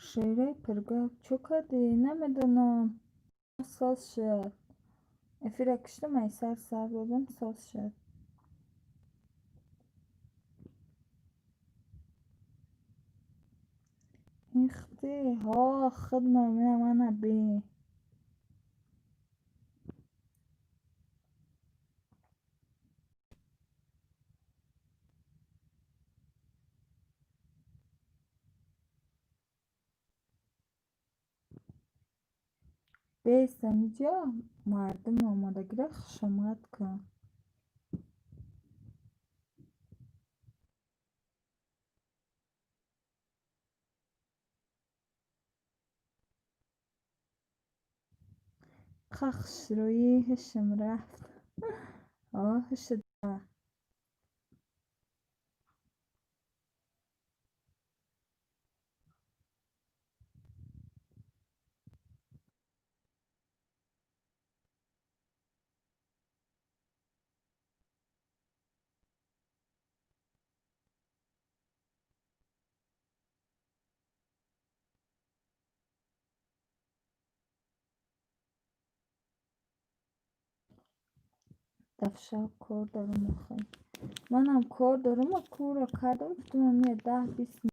Шеъраи пургап чӯ кардӣ? Намедонам. Соз шуд. Эфира киштам, ай сар сар додам, соз шуд. Ихти, ҳо, худ номина мана бин. Бес амиҷо мардуми омодагиро хушомад кун. Қахшрӯӣ ҳушм рафт. О, ҳушда. Дафшаб кор дорам охи. Манам кор дорам, корро кардам, гуфтам ме 10-20,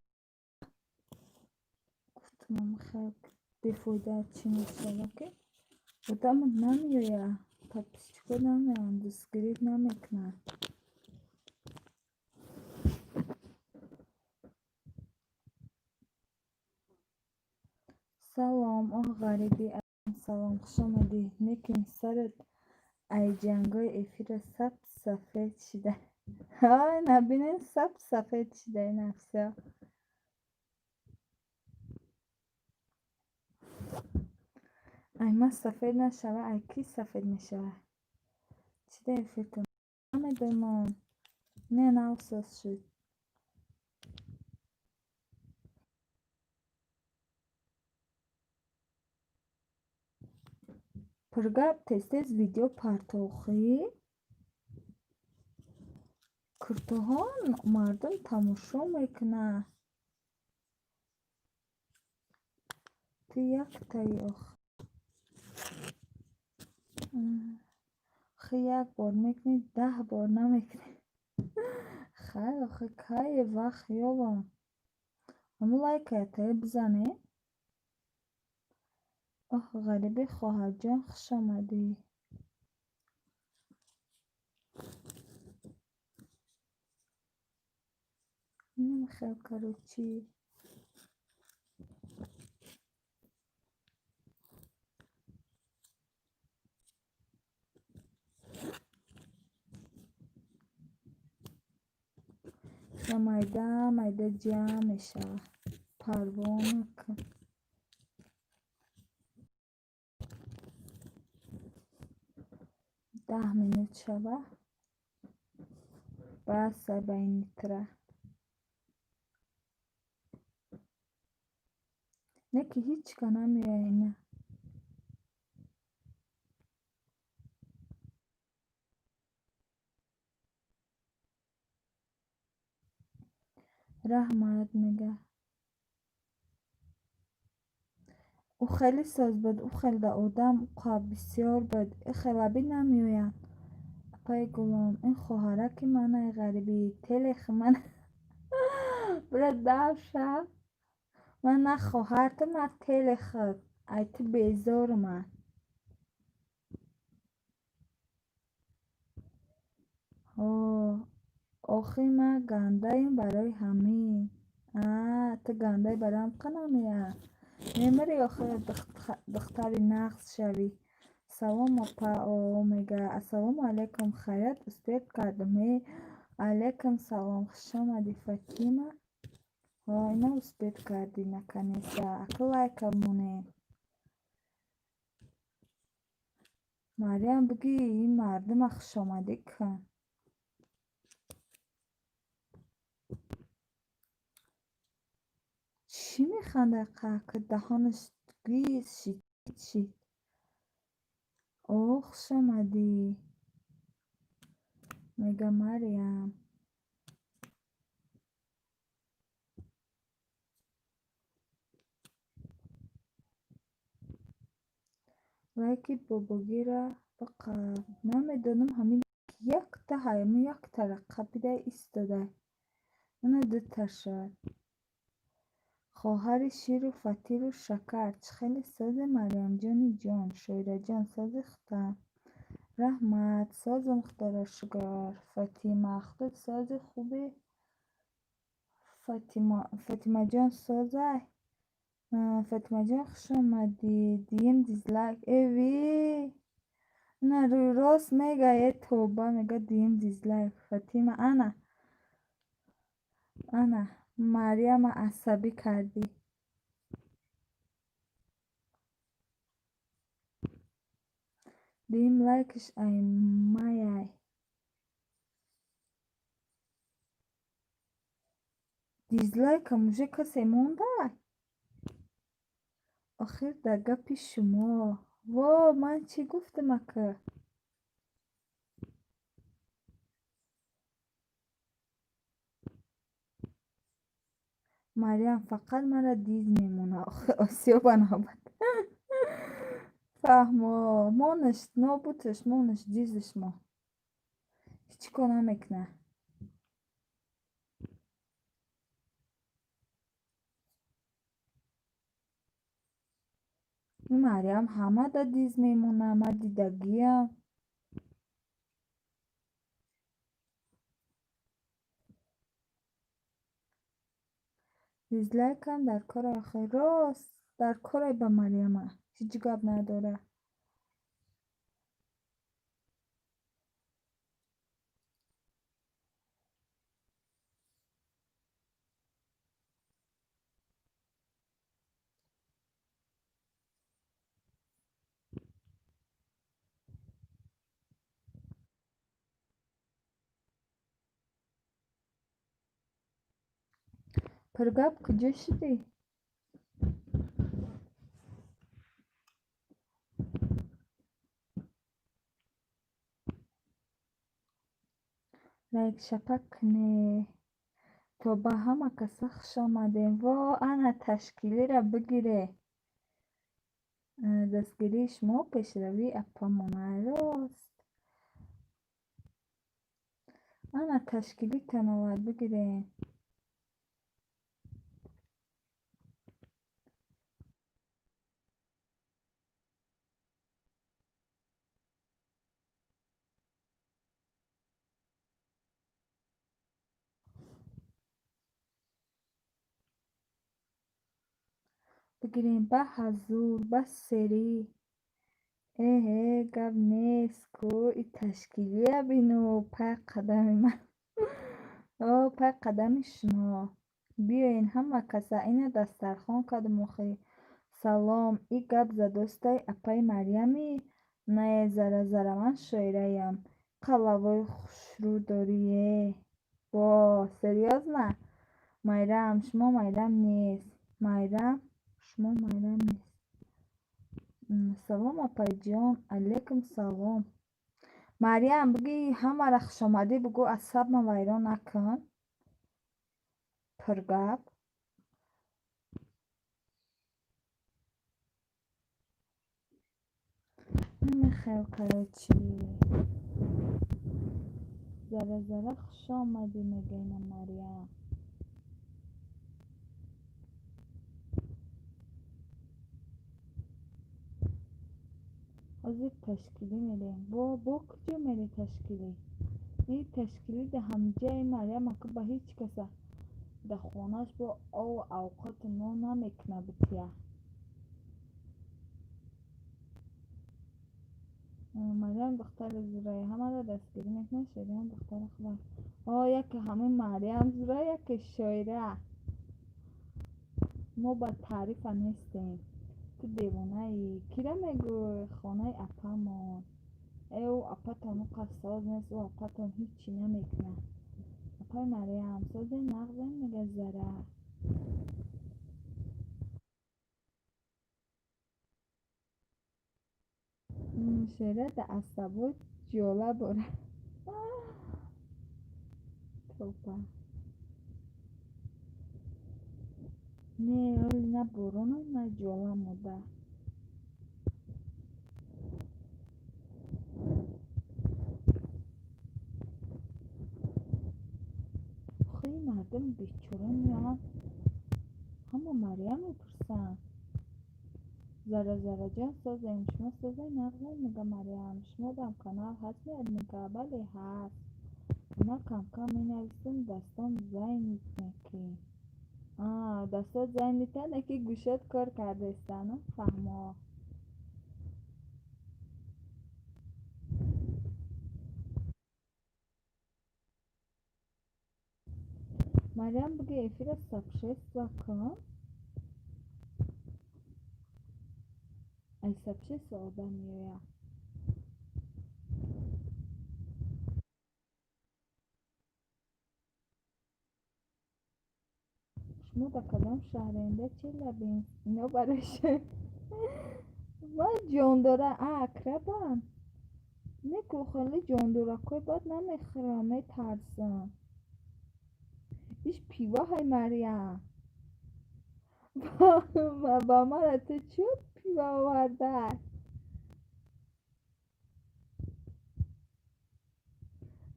гуфтам хел бефоида чӣ мешава, ки одам намеояд, подписчико намеоянд, дастгирӣ намекунанд. Салом, оҳ ғариби, салом, хушомадӣ. Лекин сарат ай ҷангои эфира саб сафед шида. Ҳай, набинед, саб сафед шида нафсо. Ай ман сафед нашава, ай кӣ сафед мешава? Чӣ да эфиртон? Намедонам. Не, нав соз шуд. Пургап тез-тез видео партохӣ. Куртоҳо мардум тамошо мекунад. Ту яктаи ох. Охи як бор мекунӣ, 10 бор намекунӣ. Хайр, охи кае вақт ёбам. Ҳамун лайкая тае бизанед. Оҳ ғариби хоҳарҷон, хуш омадӣ. Намехел, короче. Майда майда ҷамъ мешавад. Парво накун. 10 минут шава. Бас ба ин нитра. Не ки ҳеҷ ка намеояд ина. Раҳмат мега. Ӯ хеле соз буд, ӯ хелда одам бисёр буд. И хелаби намеоянд. Апаи гулом, ин хоҳараки манай ғарибӣ, телехи ман. Бира давша. Ман на хоҳарту, на телехат. Ай ту безорум ман. Ҳо, охи ман гандаем барои ҳамин. Аа, ту гандаи барои ҳам қа намеяд. Мемирӣ охи духтари нағз шавӣ. Салом апа, о мега. Ассалому алайкум, хайрат, успеть кардам. Э, алайкум салом, хуш омадӣ, Фатима. Ҳо, ина успеть кардӣ наконец-то. Ака лайка монед. Марьям, бигӯ ин мардума хушомадӣ кун. Чӣ механдад ка даҳонаш гиз шид шид. О, хуш омадӣ. Мега Марьям. Лайки бобогира биқаб. Намедонам, ҳамин якта ҳамин яктара қабида истода. Ана дута шуд. Хоҳари ширу фатиру шакар. Чӣ хеле созе, Марьямҷони ҷон. Шоираҷон, сози худам. Раҳмат, созам, Худоро шукр. Фатима, худат сози хуби? Фатимаҷон созай? Фатимаҷон, хуш омадӣ. Диюм дизлайк. Эви! На рӯи рост мега, е тоба, мега диюм дизлайк. Фатима, ана. Ана, Марьяма асабӣ кардӣ. Диюм лайкаш ай маяй. Дизлайкам уже касе мондай? Охир дар гапи шумо. Во, ман чӣ гуфтам ака? Марьям фақат мара диз мемонад. Охир Осиё ба навбат. Фаҳмо, монаш, нобудаш, монаш, дизаш мон. Ҳеҷ кор намекунад. Марьям ҳама да диз мемонад, ман дидагиам. Дизлайкам дар кори охир. Рост, дар корай ба Марьяма. Ҳеҷ гап надорад. Пургап куҷо шудӣ? Лайк шапак кунед. То ба ҳама каса хуш омадем. Во, ана ташкилиро бигире. Дастгирии шумо пешравии апамона. Рост. Ана ташкилитон овард, бигирем. Бигирем ба ҳазур, ба серӣ. Эҳе, гап нест ку, и ташкилия бину, пай қадами ман. О, пай қадами шумо. Биёен ҳама каса, ина дастархон кардум охи. Салом, и гап задостай апаи Марьями? Не, зара зара, ман шоираям. Қалавои хушрӯ дорӣ е. Во, серьёзно? Майрам, шумо Майрам нест. Майрам, шумо Майрам нест. Салом, апайҷон. Алейкум салом. Марьям, биги ҳамаро хушомадӣ бугӯ, асабма вайрон накун. Пургап. Намехел, короче. Зара зара хуш омадӣ, мега ина Марьям. Ҳозир ташкилӣ мерем. Во, бо куҷо мере ташкилӣ? И ташкилӣ да ҳамҷаи Марьям ака ба ҳеҷ каса да хонааш бо ову авқоту нон намекунад бития. Марьям духтари зурае, ҳамаро дастгирӣ мекунад, Шоираам духтари хуб аст. О, яке ҳамин Марьям зура, яке Шоира. Мо ба таърифа нестем. Ту девонаӣ. Кира мегӯй? Хонаи апамон. Э, ӯ апатон ӯ қад соз нест, ӯ апатон ҳичи намекунад. Апаи Марьям, созе нағзем, мега зара. Шоира да асабо ҷола бора. Тоба. Не, ҳоли на борону, на ҷола мода. Мардуми бечора меоянд, ҳама Марьям мепурсанд. Зара, Зараҷон, созем, шумо созед, нағзед, мега Марьям. Шумодам канал ҳаст, мега? Бале, ҳаст. Ман камкам менависам, дастом занят, дастот занят ан, ки гӯшот кор кардаистану фаҳмо. Марьям, биги, эфира сообщество кун. Ай сообщество одам меояд. Шумо дар кадом шаҳрен, дар Челябинск? Ино барои ман ҷондора акрабам. Не ку, хеле ҷондоракҳои бад намехӯрам, метарсам. Иш пиваҳай, Марьям. Ба мана ту чӣ пива овардай?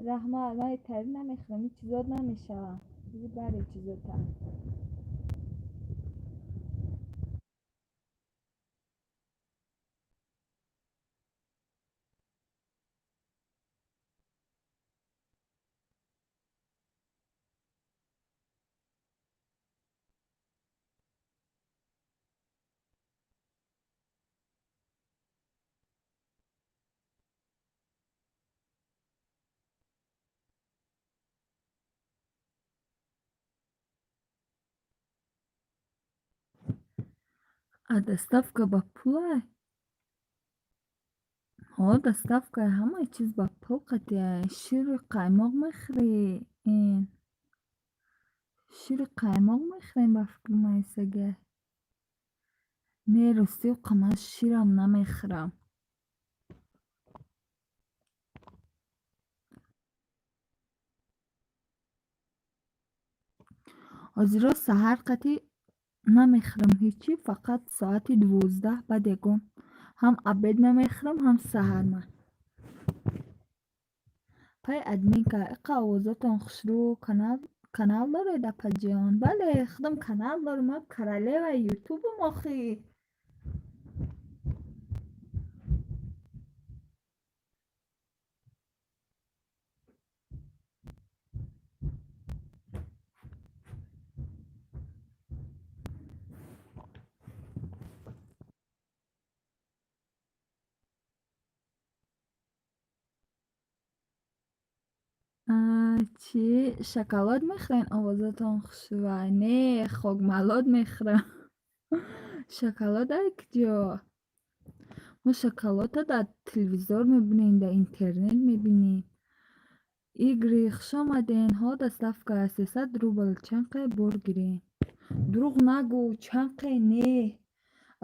Раҳмат, ман итари намехӯрам, ин чизот намешавам. Баре чизота. А доставка ба пулай? Ҳо, доставкаи ҳамаи чиз ба пул қатъиай. Шири қаймоқ мехӯрӣ, ин шири қаймоқ мехӯрем, ба фикри ман исага. Не, ростӣ, ман ширам намехӯрам. Ҳозиро саҳар қатъи намехӯрам ҳечи, фақат соати 12 баъд ягон, ҳам обед намехӯрам, ҳам саҳар ман. Пай админка, иқа овозотон хушрӯ, канал доред, апаҷон? Бале, худам канал дорам, ман королеваи ютубам охи. Чӣ, шоколад мехӯрен, овозатон хушрӯай? Не, хокмалод мехӯрам. Шоколад ай куҷо? Мо шоколадро дар телевизор мебинем, дар интернет мебинем. Игри, хуш омаден. Ҳо, доставка 300 рубл. Чанд қай бор гирем? Дурӯғ нагӯ, чанд қай не.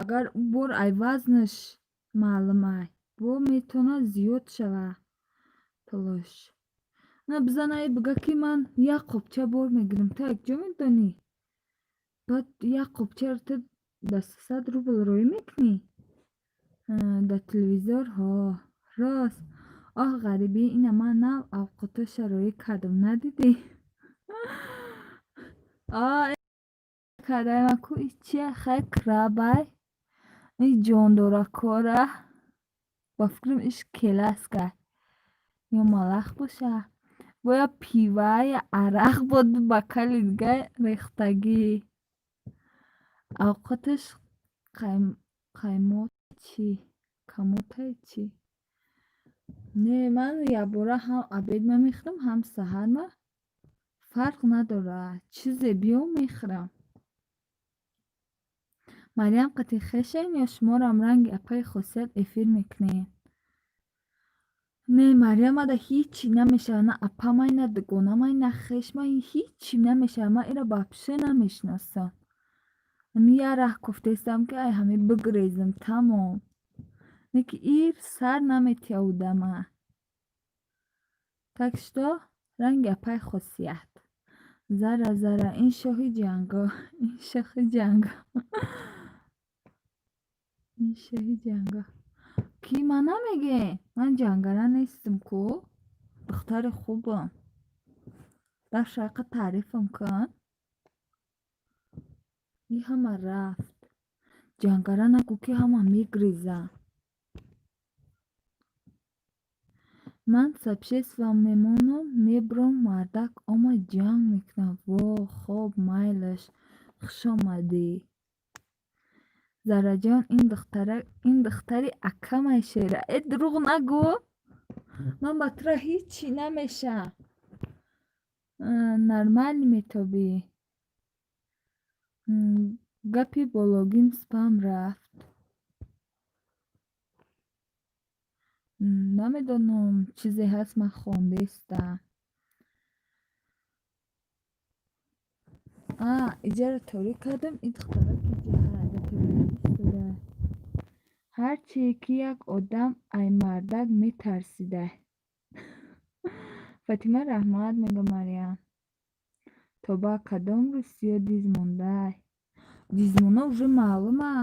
Агар бор ай вазнаш маълумай, бо метавонад зиёд шавад пулаш. На, бизан, ай бига, ки ман як қопча бор мегирам. Ту якҷо медонӣ? Баъд як қопчаро ту ба 300 рубл роӣ мекунӣ? Дар телевизор, ҳо, рост. Оҳ, ғарибӣ, ина ман нав авқотоша роӣ кардам, надидӣ? Кардаи ман ку, ин чия? Хай, крабай, ин ҷондоракора, ба фикрам, иш келаскай ё малах боша, боя пива я арақ бо ду бокали дига рехтагӣ. Авқоташ қаймот чӣ, камотай чӣ? Не, ман якбора ҳам обед мехӯрам, ҳам саҳар. Фарқ надорад, чизе биё, мехӯрам. Марьям қати хешем ё шуморам ранги апаи Хосият эфир мекунед? Не, Марьямада ҳичи намешавад, на апамай, на дугонамай, на хешмай, ҳичи намешавад. Ман иро вообще намешиносам. Ҳами як раҳ гуфтаистам, ки ай ҳами бигрезам, тамом. Не ки ир сар наметиҳад одама. Так что ранги апаи Хосият. Зара, Зара, ин шоҳи ҷанго, ин шоҳи ҷанго, ин шоҳи ҷанго. Ки ман намегем, ман ҷангара нестам ку, духтари хубам. Дар шайқа таърифам кун. И ҳама рафт. Ҷангара нагӯ, ки ҳама мегреза. Ман сообщество мемонам, мебурам, мардак омад, ҷанг мекунад. Во, хоб, майлаш, хушомадӣ. Зарраҷон, ин духтари акамай шера. Э, дурӯғ нагӯ. Ман ба тура ҳичи намешам. Нормально метобӣ. Гапи бологим спам рафт. Намедонам, чизе ҳаст, ман хондаистам. А, иҷаро торик кардам, ин духтарак иҷа. Ҳарче ки як одам ай мардак метарсида. Фотима, раҳмат, мега Марьям. Тоба, кадом рӯз сиё диз мондай? Дизмона уже маълума.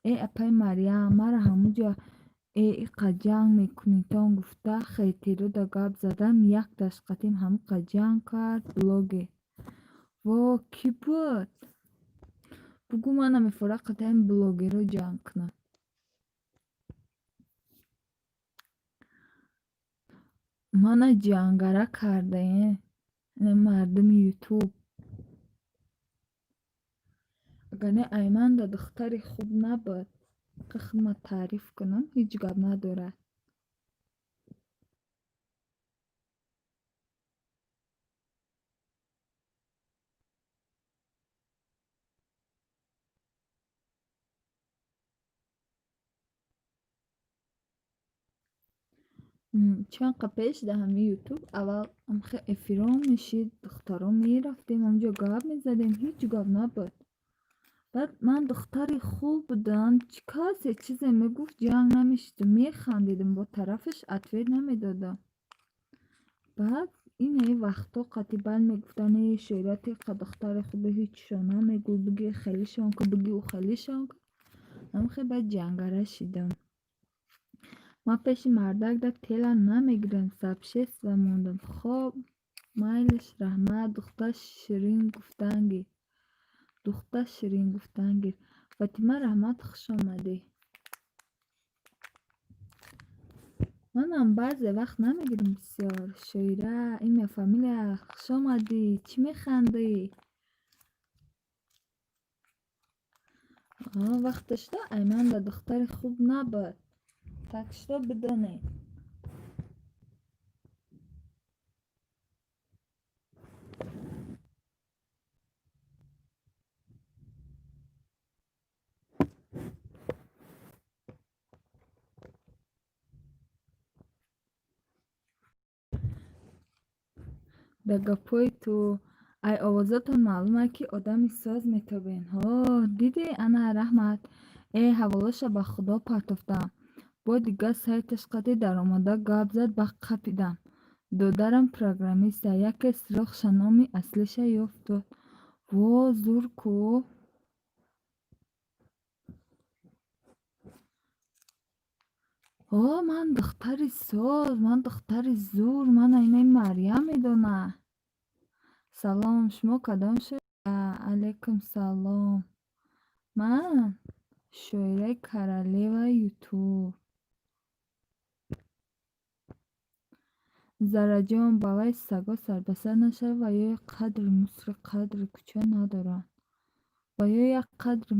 Э, апаи Марьям, мара ҳамуҷа э иқа ҷанг мекунитон гуфта хетерода гап задам, якташ қатим ҳамуқа ҷанг кард блогер. Во, кӣ буд? Бугӯ, ман намефора қатиам блогерро ҷанг кунам. Мана ҷангара кардаен мардуми ютуб. Агар не, айманда духтари хуб набуд. Худма таъриф кунам, ҳеҷ гап надорад. Чанд қа пеш дар ҳамин ютуб аввал амхе эфирҳо мешид, духтаро мерафтем, ҳамҷо гап мезадем, ҳеҷ гап набуд. Баъд ман духтари хуб будам, касе чизе мегуфт, ҷанг намешидам, механдидам, бо тарафаш ответ намедодам. Баъд инаи вақтҳо қатъи баъд мегуфтанд: э, Шоира, ту иқа духтари хубе, ҳечшон намегӯй, биги хелишон ку, биги ӯ хелишон ку. Ҳамхе баъд ҷангара шидам. Ман пеши мардак да тела намегирам, сообщество мондам. Хоб, майлиш, раҳмат, духтар ширин гуфтан гир. Духтар ширин гуфтан гир. Фотима, раҳмат, хуш омадӣ. Манам баъзе вақт намегирам бисёр. Шоира, имя, фамилия, хуш омадӣ. Чӣ механдӣ? Вақташда айманда духтари хуб набуд. Так что бидонед. Дар гапҳои ту ай овозатон маълум аст, ки одами соз метобен. Ҳо, дидӣ, ана, раҳмат. Э, ҳаволаша ба худо партофтам. Бо дигар сайташ қати даромада гап зад, ба қапидам. Додарам программиста, яке сироғша номи аслиша ёфт дод. Во, зур ку! О, ман духтари соз, ман духтари зур, мана инаи Марьям медонад. Салом, шумо кадом шоира? Алайкум салом. Ман шоираи королеваи ютуб. Зарраҷон, ба вай саго сарбасар нашав ва ё қадри мусри қадри кӯча надоранд. Ва ё як қадри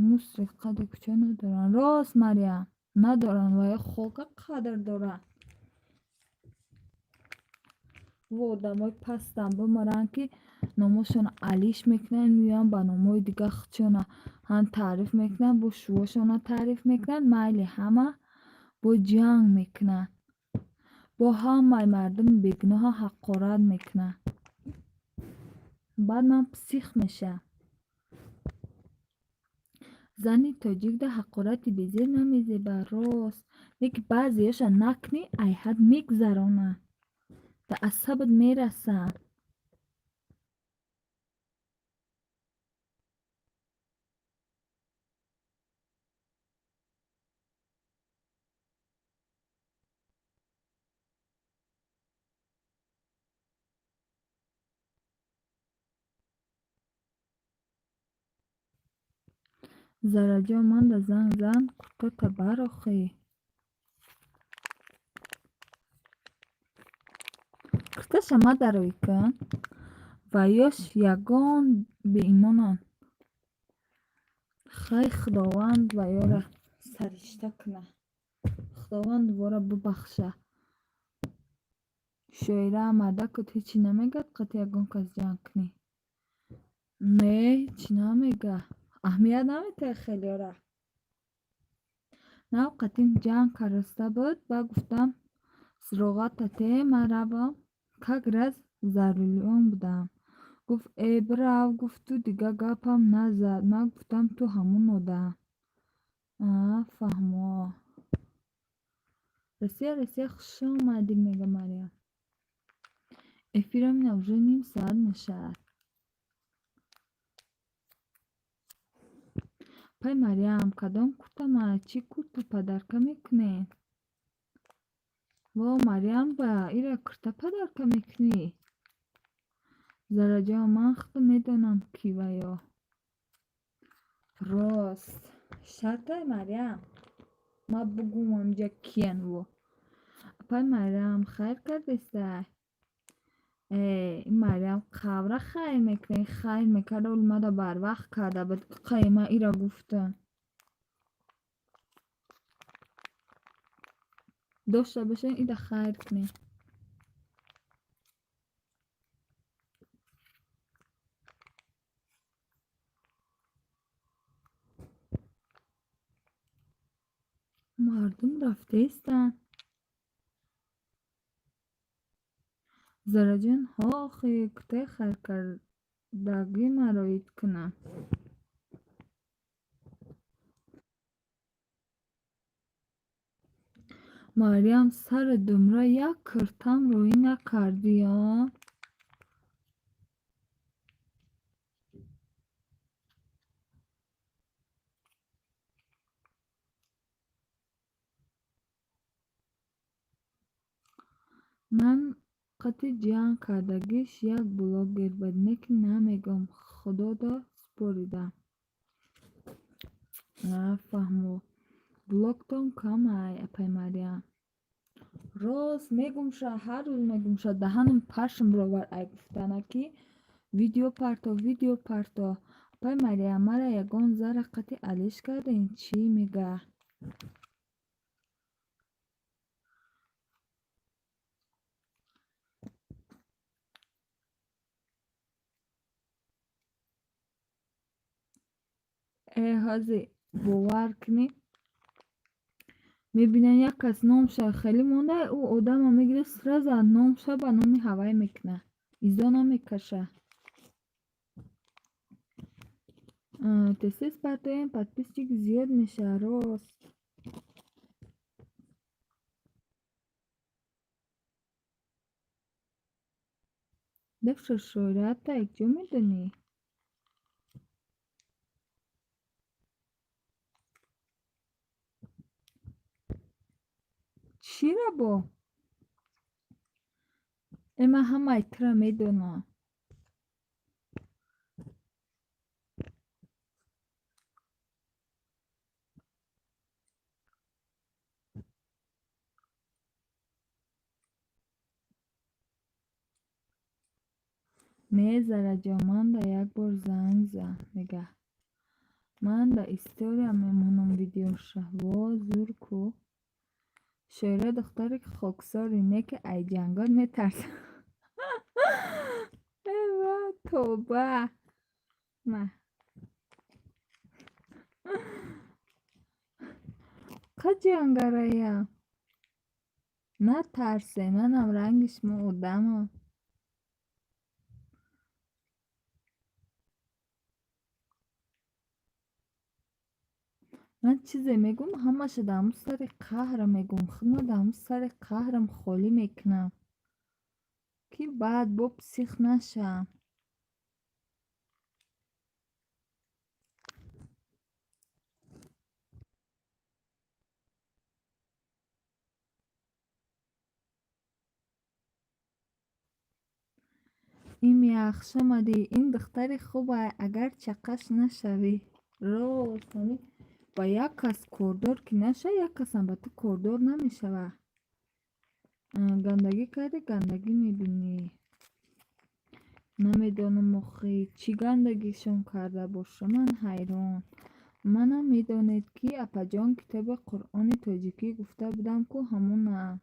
мусри қадри кӯча надоранд. Рост, Марьям, надоранд ва ё хока қадр доранд. Во, одамои пастам бимиранд, ки номошонро алиш мекунанд, меоянд ба номҳои дигар худшона ҳам таъриф мекунанд, бо шувошона таъриф мекунанд, майли ҳама бо ҷанг мекунанд. Бо ҳамаи мардуми бегуноҳа ҳақорат мекунанд. Баъд ман псих мешавам. Зани тоҷикда ҳақорати безеб намезеба, рост. Лекин баъзеёша накунӣ, айҳад мегзаронанд. Ба асабат мерасанд. Зараҷон, манда занг зан, куртата бар охӣ. Курташа мадароӣ кун. Ва ёш ягон беимонанд. Хай, Худованд ва ёра саришта куна. Худованд вора бубахша. Шоира, мардакут ҳечи намегӯяд, қати ягон кас ҷанг кунӣ? Не, ҳечи намега. Аҳамият наметиҳад хелеёра. Нав қатим ҷанг кардаста буд, ба гуфтам, суроғата те, ман равам. Как раз за рулём будам. Гуфт: «Э, бирав», гуфту дига гапам назад. Ман гуфтам, ту ҳамун одам. Аа, фаҳмо. Россия, Россия, хуш омадӣ, мега Марьям. Эфирам ина уже ним соат мешавад. Пай Марьям, кадом курта ма чӣ курта подарка мекунед? Во, Марьям, ба ира курта подарка мекунӣ? Зараҷон, ман худо медонам, ки ва ё. Рост. Шартай, Марьям. Ма бугум амҷа киян во. Апай Марьям, хайр кардестай? Э, ин Марьям қавра хайр мекунад. Хайр мекарда, оли мада барвақт карда буд. Қай ман ира гуфтам. Дошта бошед, ида хайр кунед. Мардум рафтаистанд. Зараҷон, ҳо, охи, куртаи хайркардагӣ маро ид кунам. Марьям, сари думра як куртам рӯӣ накардӣ, а? Ман қати ҷанг кардагиш як блогер буд, лекин намегӯям, худода супоридам. Фаҳмо. Блогтон камай, апай Марьям. Рост мегумша, ҳар рӯз мегумша, даҳанам пашм бировард ай гуфтана, ки видео парто, видео парто. Апай Марьям, мара ягон зарра қати алиш кардем, чӣ мега? Э, ҳозир бовар кунӣ, мебинам, як кас номша хеле монда, ӯ одама мегирад, сразу номша ба номи ҳавай мекунад, изо намекаша. Тез-тез партоем, подписчик зиёд мешавад, рост. Дафша, шоирата якҷо медонӣ? Чира бо? Э, ман ҳамаи тура медонам. Не, Зараҷон, ман да як бор занг зан, мега. Ман да история мемонам видеоша. Во, зур ку. Шоира духтари хоксори, не ки ай ҷангот метарсам. Эва, тоба. Ма. Қа ҷангараям. Натарсе, манам ранги шумо одамам. Ман чизе мегӯм, ҳамаша дар ҳамун сари қаҳрам мегӯм. Худма дар ҳамун сари қаҳрам холӣ мекунам, ки баъд бо псих нашавам. Имя, хуш омадӣ. Ин духтари хубай, агар чақаш нашавӣ. Рост, ҳами ба як кас кордор ки наша, як касам ба ту кордор намешава. Гандагӣ кардӣ, гандагӣ мебинӣ. Намедонам охи, чӣ гандагишон карда бошам, ман ҳайрон. Манам медонед, ки апаҷон, китоби Қуръони тоҷикӣ гуфта будам ку, ҳамонам.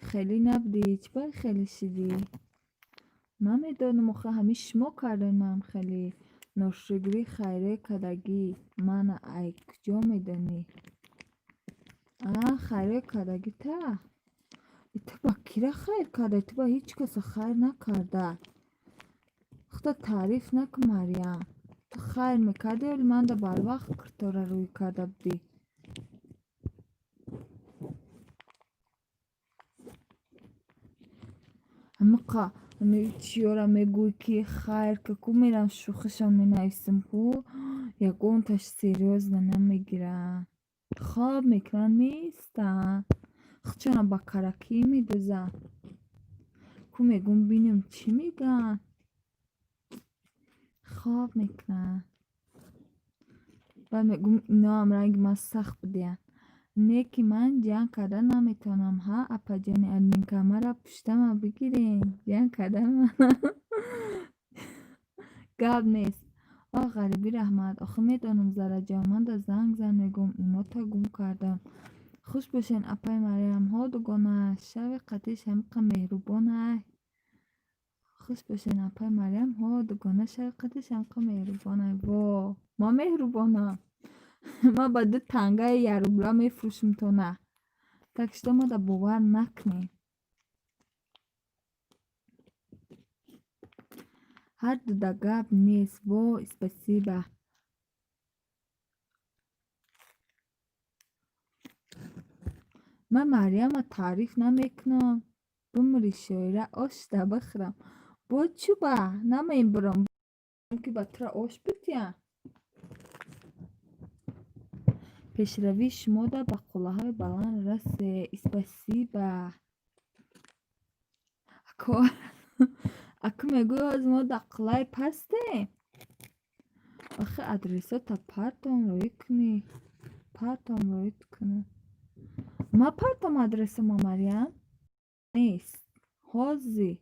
Хеле набудӣ, чӣ ба хеле шидӣ? Намедонам охи, ҳамин шумо кардем ман хеле. Ношукрӣ хайре кардагӣ, мана ай куҷо медонӣ? А, хайре кардагӣ та? Ту ба кира хайр карда? Ту ба ҳеҷ каса хайр накарда. Худо, таъриф накун, Марьям. Ту хайр мекардӣ, вале манда барвақт киртора рӯй карда будӣ. Ҳамиқа чиёра мегӯй, ки хайр ка ку, мерам шӯхишон менависам ку, ягонташ серьёзно намегиранд. Хоб мекунанд, меистанд. Худшона ба каракӣ медӯзанд. Ку мегӯм, бинем, чӣ мегӯянд. Хоб мекунанд. Баъд мегӯм, иноам ранги ман сахт будиянд. Не ки ман ҷанг карда наметавонам, ҳа, апаҷони админка, маро пуштама бигирен. Ҷанг кардан гап нест. О, ғарибӣ, раҳмат. Охи медонам, Зараҷон, ман да занг зан, мегӯм, имота гум кардам. Хуш бошен, апаи Марьям. Ҳо, дугона, шави қатиш ҳамиқа меҳрубон ай. Хуш бошен, апаи Марьям. Ҳо, дугона, шави қатиш ҳамиқа меҳрубон ай. Во, ман меҳрубонам. Ман ба ду тангаи як рубла мефурӯшам-тона. Так что мада бовар накунед. Ҳар дуда гап нест. Во, спасибо. Ман Марьяма таъриф намекунам. Бимири, шоира, ошта бихӯрам. Бо чӯба намебурам, ки ба тура ош битиям. Пешравии шумода ба қуллаҳои баланд расе. Спасибо. Аку мегӯӣ, ҳозир мо дар қуллаи пастем? Охи адресота партом, роӣ кунӣ. Партом, роӣ кунӣ. Ма партом адресома, Марьям? Нест. Ҳозир.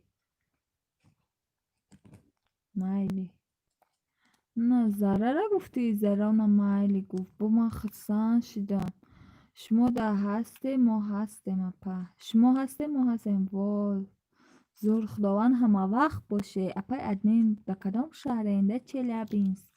Майли. На, Зарара гуфтӣ, Зарона майли гуфт. Бо ман хурсанд шудам. Шумо дар ҳастем, мо ҳастем, апа. Шумо ҳастем, мо ҳастем. Вой, зур, Худованд ҳамавақт боше. Апаи админ, дар кадом шаҳрен? Дар Челябинск.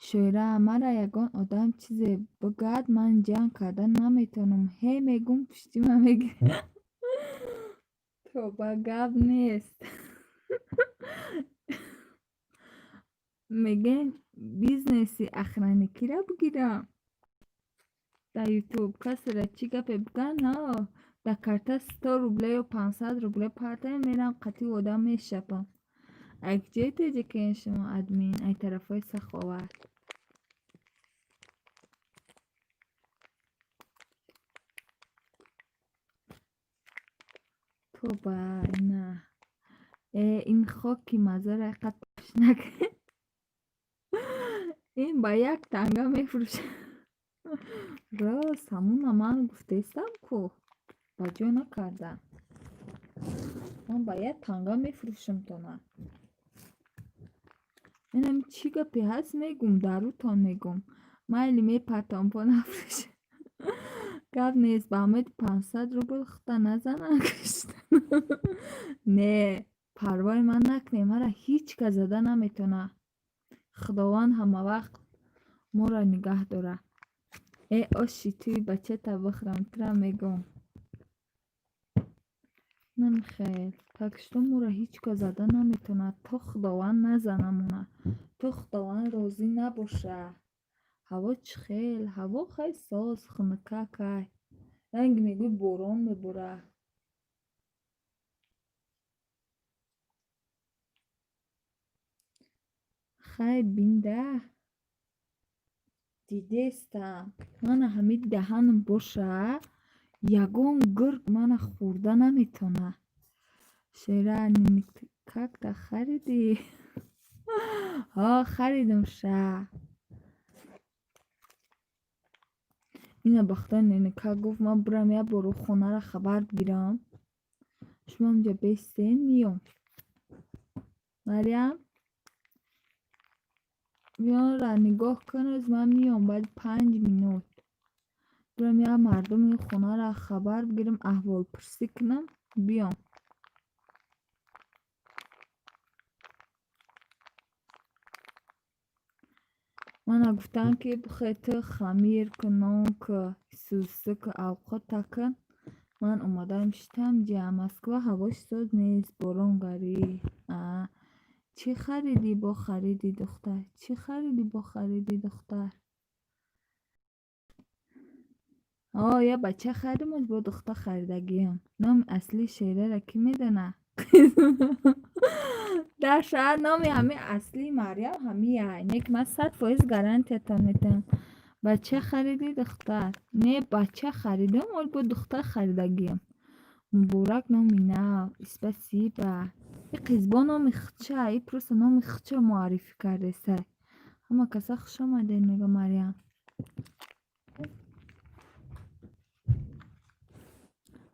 Шоира, мара ягон одам чизе бигӯяд, ман ҷанг карда наметавонам. Ҳе мегӯм, пуштима мегирад. Тоба, гап нест. Мегӯем, бизнеси охранникиро бигирам. Дар Ютуб касеро чӣ гапе бигӯянд, ҳо, дар карта 100 рубле ё 500 рубле партоем, мерам қатъи одам мешапам. Ай куҷои тоҷикем шумо, админ? Ай тарафҳои Саховат. Тоба, на. Э, ин хоки мазора иқад пӯш накунед. Ин ба як танга мефурӯшад. Рост, ҳамуна ман гуфтаистам ку. Ба ҷо накардам. Ман ба як танга мефурӯшам-тона. Инам чӣ гапе ҳаст, мегӯм, дар рӯтон мегӯм. Майли, мепартом, по нафурӯшед. Гап нест, ба умеди 500 рубл худта назананд куштан. Не, парвои ман накунед, маро ҳеҷ кас зада наметавонад. Худованд ҳамавақт моро нигаҳ дорад. Э, оши туи бачата бихӯрам, тура мегӯм. Намихел. Так что моро ҳеҷ кас зада наметавонад, то Худованд назанамона, то Худованд розӣ набошад. Ҳаво чӣ хел? Ҳаво хеле соз, хунукак ай. Ранги мегӯй борон меборад. Хай бинда. Дидестам. Мана ҳамин даҳанам боша, Ягон гург мана хӯрда наметавона. Шера как-то харидӣ? Ҳо, харидум ша. Ина бахтои неника гуфт, ман бурам як бор хонаро хабар бигирам. Шумо инҷа бестен, миём. Марьям, миёнро нигоҳ кун, оз ман миём баъди 5 минут. Бурам як мардуми хонаро хабар бигирам, аҳволпурсӣ кунам, биём. Мана гуфтам, ки бихе ту хамир ку, нон ку, сӯса ку, авқота кун. Ман омадаам шитам ҷа. Москва ҳавош соз нест, борон гарӣ. А чӣ харидӣ, бо харидӣ, духтар? Чӣ харидӣ, бо харидӣ, духтар? О, я бача харидам, оз бо духтар харидагиам. Номи аслии шераро кӣ медонад? Дар шаҳр номи ҳамин аслии Марьям ҳамияй. Не ки ман 100% гарантиятон медиҳам. Бача харидӣ, духтар? Не, бача харидам, оз бо духтар харидагиам. Муборак номи нав. Спасибо. И қизбо номи худша, и просто номи худша муаррифӣ кардесай. Ҳама каса хуш омадед, мега Марьям.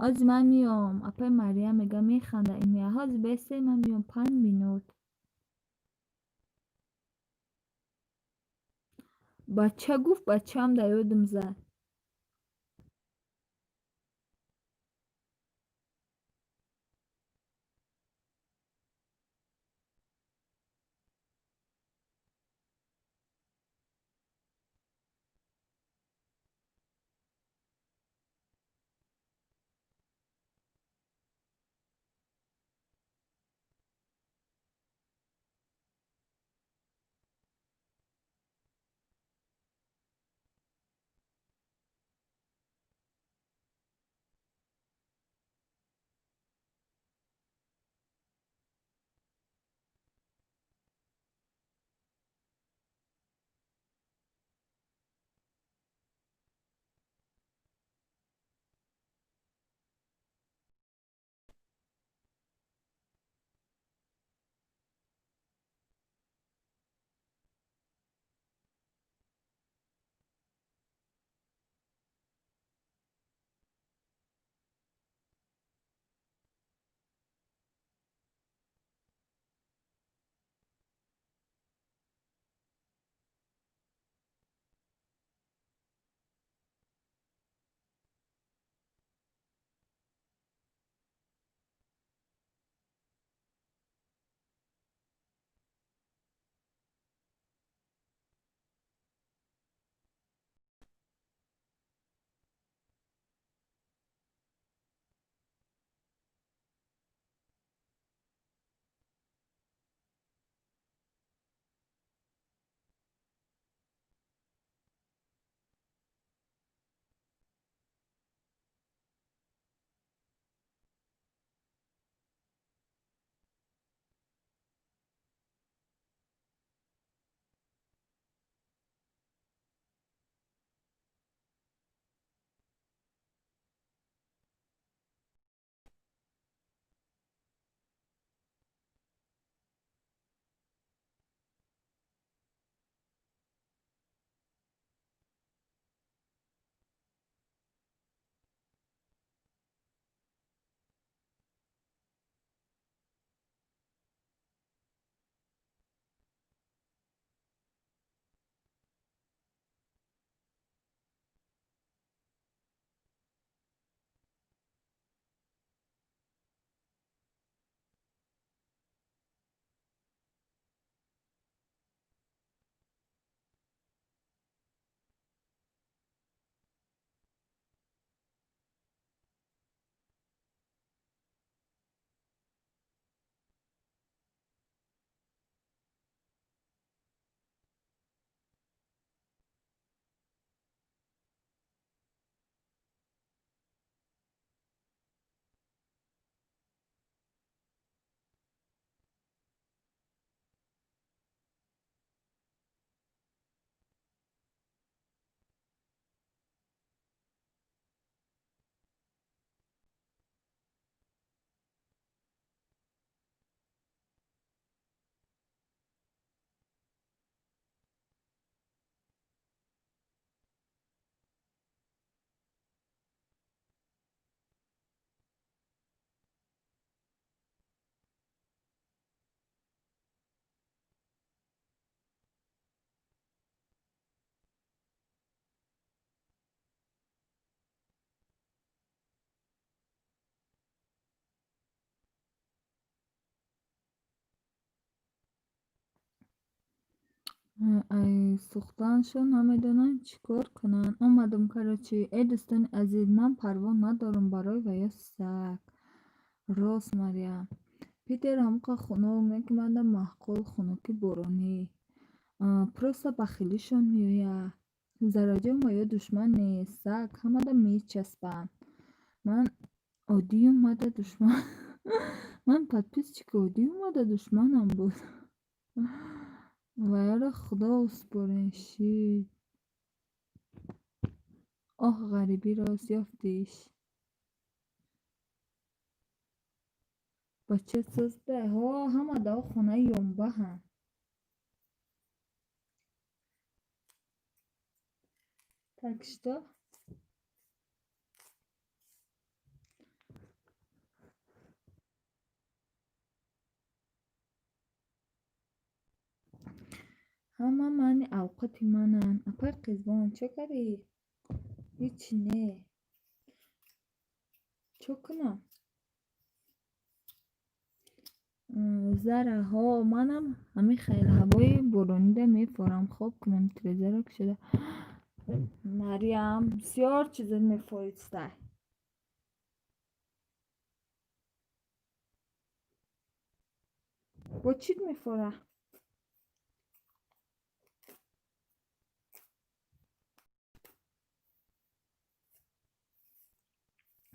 Ҳози ман миём. Апаи Марьям мега, механда ин. Ҳози бесте, ман миём 5 минут. Бача гуфт, бачаам дар ёдам зад. Ай сӯхтанашон намедонанд чӣ кор кунанд. Омадам, короче. Э, дӯстони азиз, ман парво надорам барои ва ё саг. Рост, Мариям. Питер ҳамқа хунук не, ки манда маъқул хунуки боронӣ. Просто бахилишон меояд. Зараҷон, ва ё душман нест, саг ҳамада мечаспанд. Ман оддиюм мада душман, ман подписчики оддиюм мада душманам буд. Ваёро Худо спорен шид. Оҳ, ғарибӣ, рост ёфтиш. Бача созда. Ҳо, ҳама дао хонаи ёнбаҳанд. Так что ҳама мани авқоти мананд. Апай Қизбон, чӣ кардӣ? Ҳичи не. Чо кунам? Зара, ҳо, манам ҳамин хел ҳавои боронида мефорам. Хоб кунам, тирезаро кушода. Мариям, бисёр чизо мефористай. Бо чит мефора?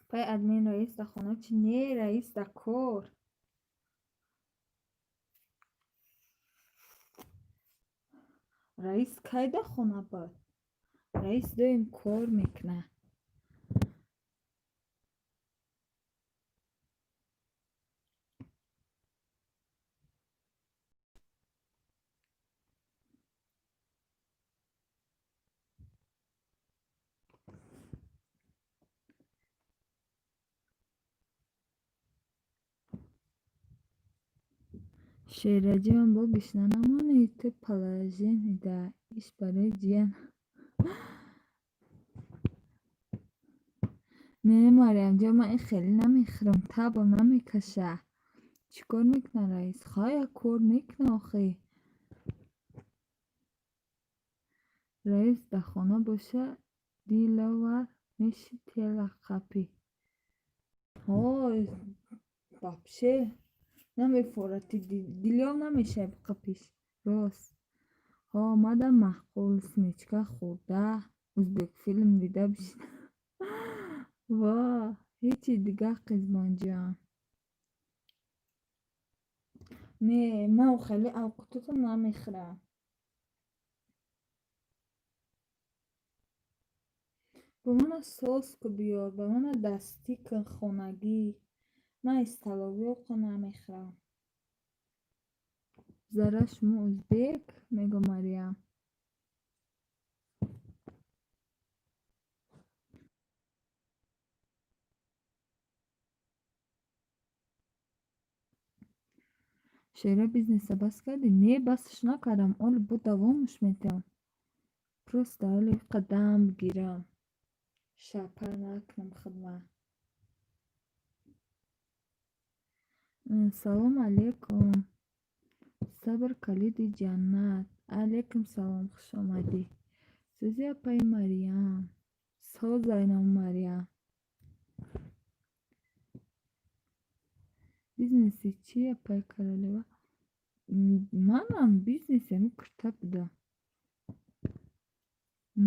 Пай админ, раис дар хона чӣ? Не, раис дар кор. Раис кай дар хона буд? Раис доим кор мекунад. Шераҷон, бо гишна намонӣ, ту положение да иш барои ҷиян. Не, Мариямҷон, ман ин хеле намехӯрам, табам намекаша. Чӣ кор мекунад раис? Хай, як кор мекунад охи. Раис дар хона боша, Диловар меши тела қапӣ. Ҳой, вообще намефорад, дилёв намешавӣ қапиш. Рост. Ҳо, омадам маъқул семечка хӯрда, узбекфилм дида бишинам. Во, ҳечи дигар, Қизбонҷон. Не, ман хеле авқотото намехӯрам. Ба мана сос ку биёр, ба мана дастӣ кун хонагӣ. Ман столовый оқо намехӯрам. Зара, шумо узбек? Мего Мариям. Шера, бизнеса бас кардӣ? Не, басаш накардам, оли бо давомаш метиҳам. Просто оли қадам бигирам. Шапар накунам хидмат. Салом алейкум. Сабр калиди ҷаннат. Алейкум салом, хуш омадӣ. Сӯзи, апаи Мариям. Соз, Зайнаб Мариям. Бизнеси чӣ, апаи Королева? Манам бизнеси ҳами курта будам.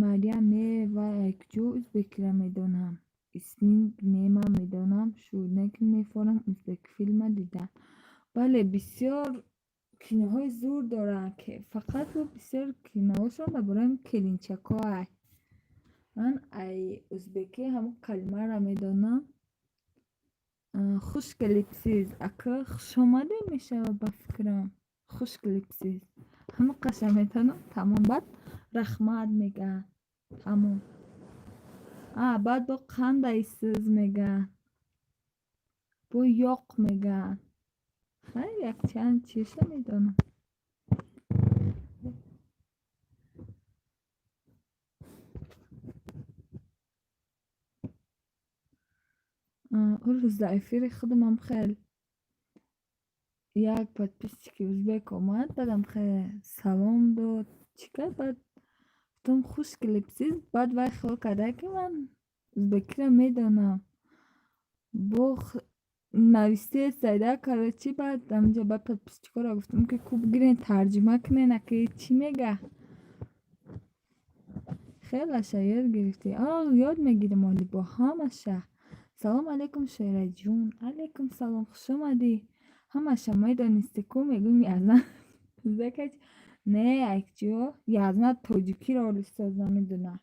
Мариям, не, вай ай куҷо узбекиро медонам? Исмин не, ман медонам, шуд, не ки мефорам узбекфилма дидан. Бале, бисёр киноҳои зур доранд, ки фақат бо бисёр киноҳошон дар бораи келинчакҳо ай. Ман ай узбекӣ ҳамон калимаро медонам. Хуш келибсиз, ака, хушомадед мешавад ба фикрам. Хуш келибсиз. Ҳамон қаша медонам, тамом. Баъд раҳмат мегӯянд. Тамом. А, баъд бо қандайсиз мегӯянд. Бо ёқ мегӯянд. Хайр, якчанд чиза медонам. Он рӯз дар эфири худамам хел як подписчики узбек омад, баъдам хеле салом дод. Чӣ кард? Баъд гуфтам: «Хуш келибсиз». Баъд вай хиёл карда, ки ман ӯзбекиро медонам. Бо навистесайда, короче. Баъд ҳаминҷо ба подписчикҳоро гуфтам, ки ку бигирен, тарҷума кунен, аки чӣ мега. Хелаша ёд гирифтӣ? А, ёд мегирем оли бо ҳамаша. Салом алейкум, Шераҷун. Алейкум салом, хушомадӣ. Ҳамаша медонистӣ ку, мегӯем язна. Не, акҷо язна тоҷикиро оли соз намедонад.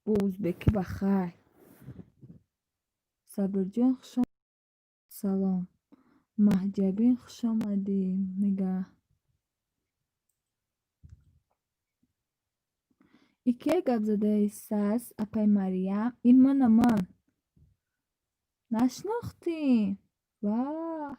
Бо ӯзбекӣ ба хайр. Сабирҷон, хуш салом. Маҳҷабин, хушомадӣ, мега. И кие гап задаистааст, апаи Мариям? Ин манам ман. Нашинохтӣ? Ва!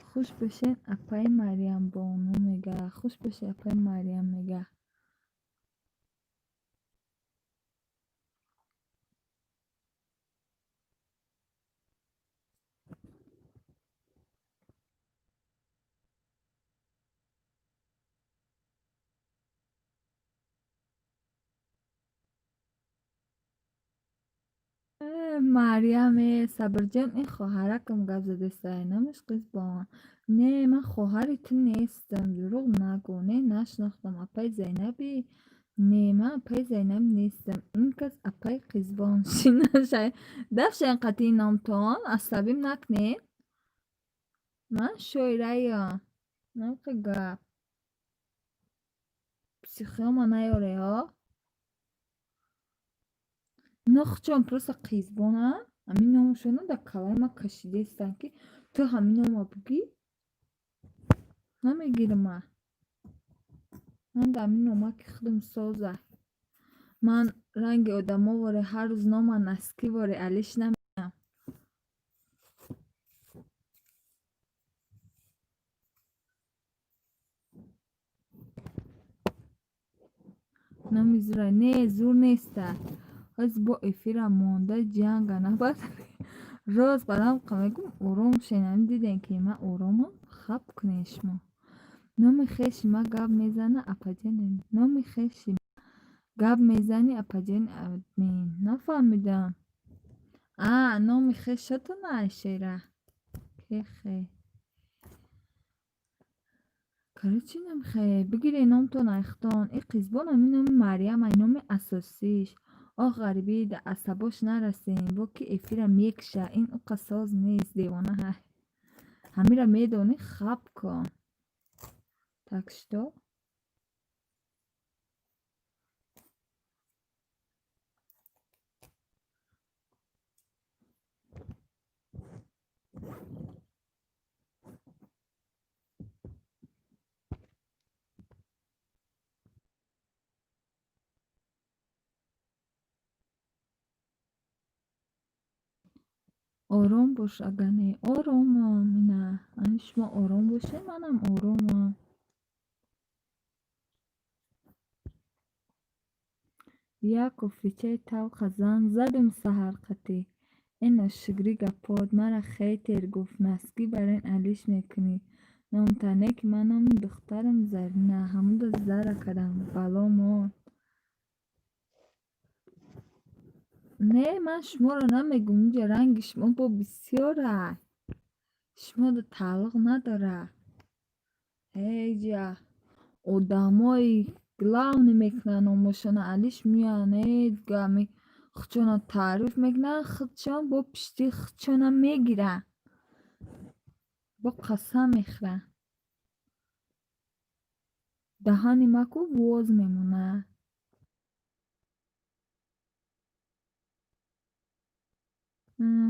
Хуш бошед, апаи Мариямбону, мега. Хуш бошед, апаи Мариям, мега. Мариям, э, Сабирҷон, ин хоҳаракам гап задестай, номаш Қизбон. Не, ман хоҳари ту нестам, дурӯғ нагӯ. Не, нашинохтам. Апаи Зайнабӣ? Не, ман апаи Зайнаб нестам. Ин кас апаи Қизбон. Шиношай. Дафшаен қатъи номтон, асабим накунед. Ман шоираям. Намқа гап. Психиёма наёре, ҳо? Ино худшон просто қизбонанд. Ҳамин номашонро дар калаи ман кашидаистанд, ки ту ҳамин нома бугӣ? Намегирам ман. Ман дар ҳамин номаки худам соза. Ман ранги одамо воре ҳар рӯз нома носки воре алиш намекунам. Номи зура? Не, зур неста. Ҳози бо эфира монда ҷанга набад. Рост баъдам мегӯм, ором шен. Ҳамин дидем, ки ман оромам, хаб кунед шумо. Номи хеши ма гап мезана, апаҷони, номи хеши гап мезанӣ, апаҷони админ. Нафаҳмидам. А, номи хешатона, Шера? Кехе? Короче, намихе. Бигиред номтон айхтон. И Қизбон ҳамин номи Мариям ай, номи асосиш. Оҳ, ғарибӣ, да асабош нарасем, бо ки эфира мекша. Ин уқа соз нест, девона ҳай. Ҳамира медонӣ, хаб кун. Так что ором бош, агар не, оромам. Ина, ани шумо ором бошед, манам оромам. Як кофичаи талха зан задум саҳар қатӣ. Э, ношукрӣ гапот, мара хейтер гуфт, носки барин алиш мекунӣ. Номтане ки ман номи духтарам Зарина, ҳамуда зара кардам, бало монд. Не, ман шуморо намегӯм, инҷа ранги шумо бо бисёрай. Шуморо тааллуқ надорад. Ҳеҷа одамои главный мекунанд номошона, алиш меоянд, э, гами худшонро таъриф мекунанд, худшон бо пишти худшона мегиранд. Бо қасам мехӯранд. Даҳани ма ку воз мемонад.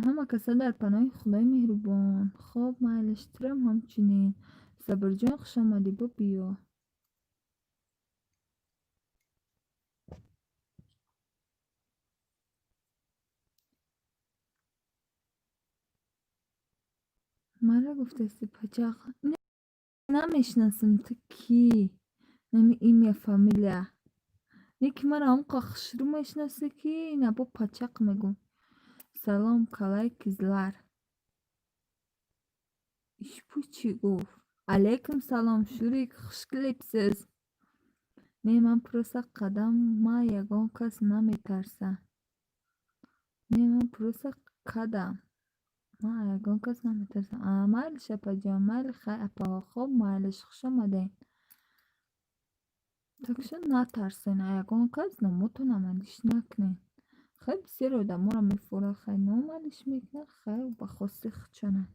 Ҳама каса дар паноҳи Худои меҳрубон. Хоб, майлаш, турам ҳамчунин. Сабирҷон, хушомадӣ, бо биё. Мара гуфтасти, пачақ? Намешинасам, ту кӣ? Нами имя, фамилия. Не ки маро ҳамқа хушрӯ мешинасӣ, ки ина бо пачақ мегӯм. Салом, қалай, кизлар? Ишбу чӣ гуфт? Алейкум салом, Шурик, хуш келибсиз. Не, ман просто қадам ма ягон кас наметарсам. Не, ман просто кадам. Ман ягон кас наметарсам. А, майлиш, апаҷон, майли, хай, апаҳо, хоб, майлиш, хуш омадед. Так что натарсен, а ягон кас номотона малиш накунед. Хай, бисёр одаморо мефурад, хай, ном малиш мекунад, хай, ба хости худшонанд.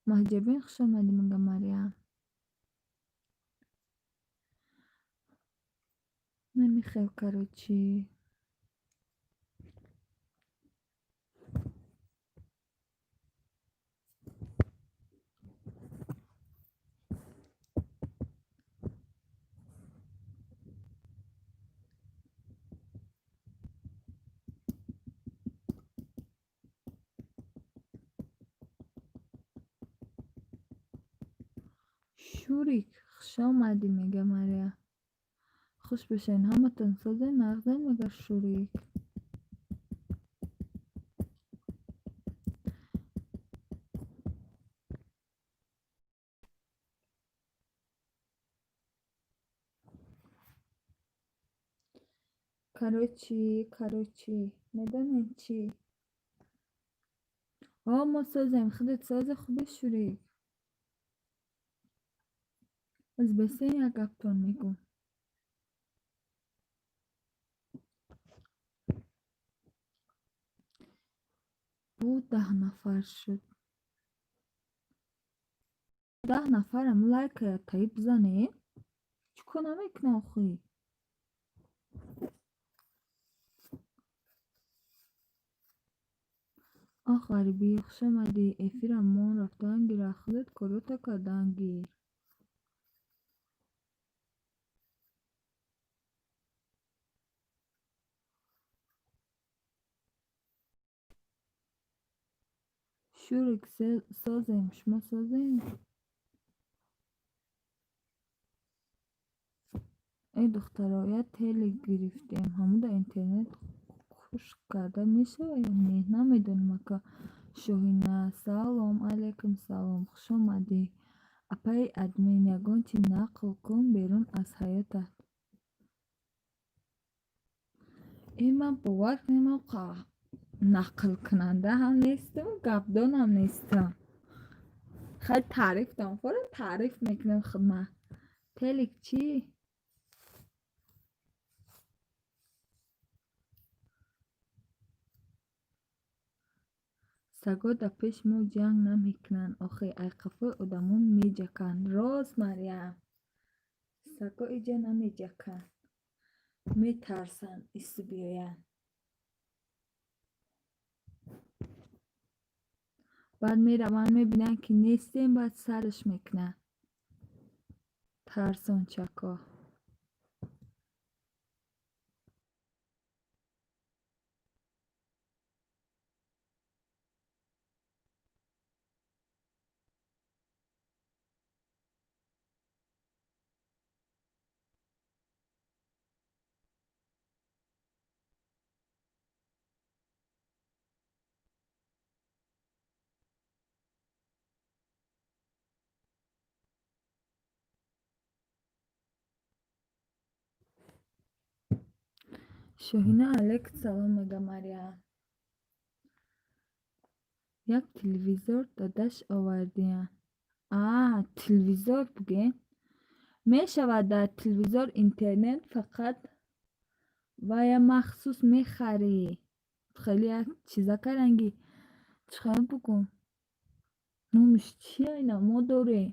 Маҳҷабин, хуш омадӣ, мега Мариям. Намихел, короче. Шурик, хуш омадӣ, мега Мариям. Хуш бошед, ҳаматон созен, нағзен, мега Шурик. Короче, медонед чӣ? О, мо созем, худат сози, хуби, Шурик? Аз бесен як гаптон мегӯм. Бу 10 нафар шуд. 10 нафарам лайкая таи бизанед? Чӣ кор намекунад охӣ? Ах, ғарибӣ, хуш омадӣ. Эфирам мон рафтан гира, худат корота кардан гир. Шурик, созем, шумо созем? Эй духтаро, як телек гирифтем, ҳамуда интернет куш карда мешавад ё не? Намедонам, ака. Шоҳина, салом, алейкум салом, хуш омадӣ. Апаи админ, ягон чи нақл кун берун аз ҳаётат. Э, ман бовар кунед, ман нақлкунанда ҳам нестам, гапдонам нестам. Хай, таърифтон фора таъриф мекунем худма. Телек чӣ? Саго дар пеши мо ҷанг намекунанд, охи ай қафои одамо меҷаканд. Рост, Мариям. Саго иҷа намеҷаканд. Метарсанд ису биёянд. Баъд мераванд, мебинанд, ки нестем, баъд сарш мекунанд. Тарсончако. Шоҳина, алейкум салом, мега Мариям. Як телевизор додаш овардиян. А, телевизор буген? Мешавад дар телевизор интернет, фақат вая махсус мехарӣ. Хеле як чизака ранги чӣ хел бугум? Номаш чия ина мо дорем.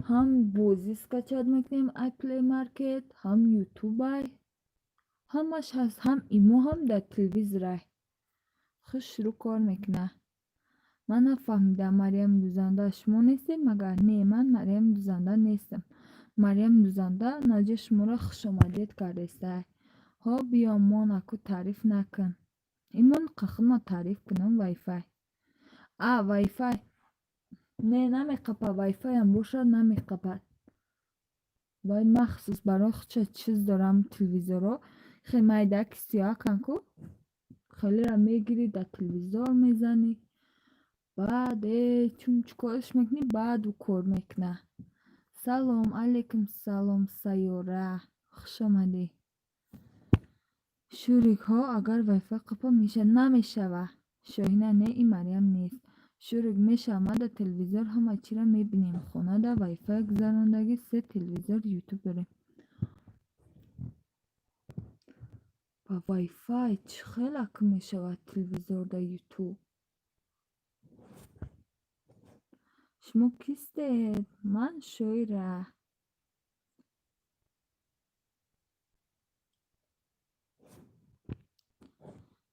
Ҳам бозӣ скачать мекунем ай Play Market, ҳам Ютубай. Ҳамаш ҳаст, ҳам имо, ҳам дар телевизорай. Хушрӯ кор мекунад. Ман нафаҳмидам, Марьями Дузанда шумо нестед магар? Не, ман Марьями Дузанда нестам. Марьями Дузанда наҷа шуморо хушомадед кардестай. Ҳо, биё, мон аку таъриф накун. Имон қахма таъриф кунам вайфай. А, вайфай. Не, намеқапад, вайфайам бошад, намеқапад. Вай махсус барои худша чиз дорам телевизорро. Хеле майдаки сиёҳакан ку, хелеро мегирӣ, дар телевизор мезанӣ. Баъд чун чӣ корш мекунӣ, баъд ӯ кор мекунад. Салом алейкум, салом Сайёра, хуш омадӣ. Шурикҳо агар вайфай қапа мешавад? Намешавад. Шоҳина не, ин Марьям нест. Шурик мешавад, ма дар телевизор ҳама чиро мебинем. Хонада вайфай гузарондагӣ, се телевизор, ютуб дорем. Ба вайфай чӣ хел акн мешавад телевизор дар ютуб? Шумо кистед? Ман Шоира.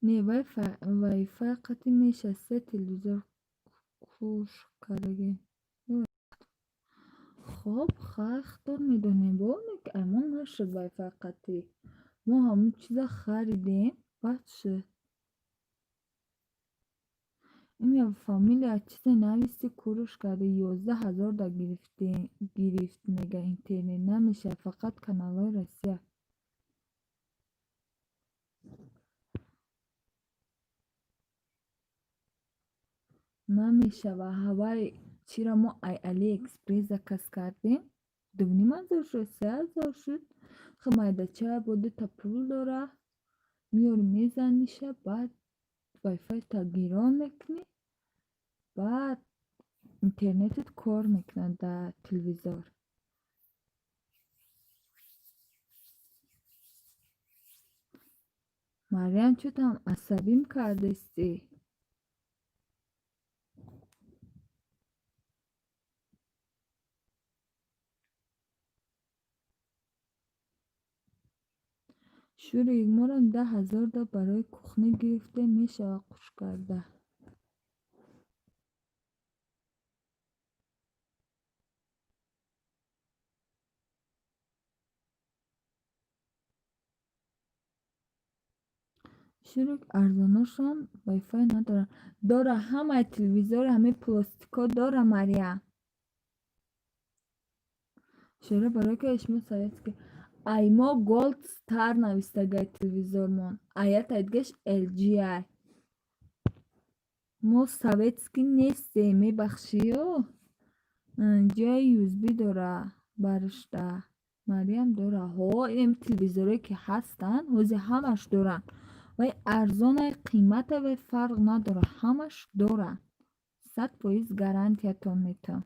Не, вайфай қатъи мешавад, се телевизор куш кардагем. Хоб, хай, худтон медонем. Бо ки аймон нашуд вайфай қатъӣ. Мо ҳамон чиза харидем, баъд шуд. Имя, фамилия, чизе нависӣ, куруш карди, 11 000 да гирифт, мега интернет намешавад, фақат каналҳои Россия. Намешавад. Ҳавай чира мо ай Алиэкспресс заказ кардем, 2500 шуд, 3000 шуд. Хуб, майдачая бо дута пул дора, меёри мезаниша, баъд вайфайта гирон мекунӣ, баъд интернетат кор мекунад дар телевизор. Марьям, чӯтам асабим кардистӣ? Шурик, морам 10 000 да барои кухнӣ гирифтем, мешавад қуш карда. Шурик, арзоношон вайфай надоранд. Дора, ҳамаи телевизор, ҳамаи пластикҳо дора, Марьям. Шоира, барои ки шумо советский. Ай мо Gold Star навистагай телевизормон. Аятай дигаш LG-ай. Мо советский нестем, мебахшиё. Ҷои USB дора баришта. Марьям дора. Ҳо, ин телевизорое ки ҳастанд, ҳозир ҳамаш доранд. Вай арзонай, қимата, вай фарқ надора, ҳамаш доранд. 100% гарантиятон метавам.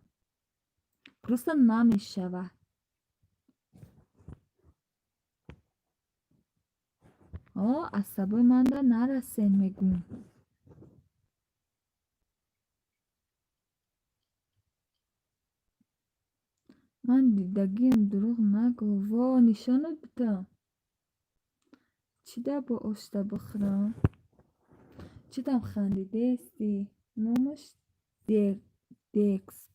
Просто намешавад. О, асабои манда нарасен, мегӯм. Ман дидагиам, дурӯғ нагӯ. Во, нишонат бидам. Чӣ да бо ошта бихӯрам? Чӣ там хандидаестӣ? Номаш Дексп.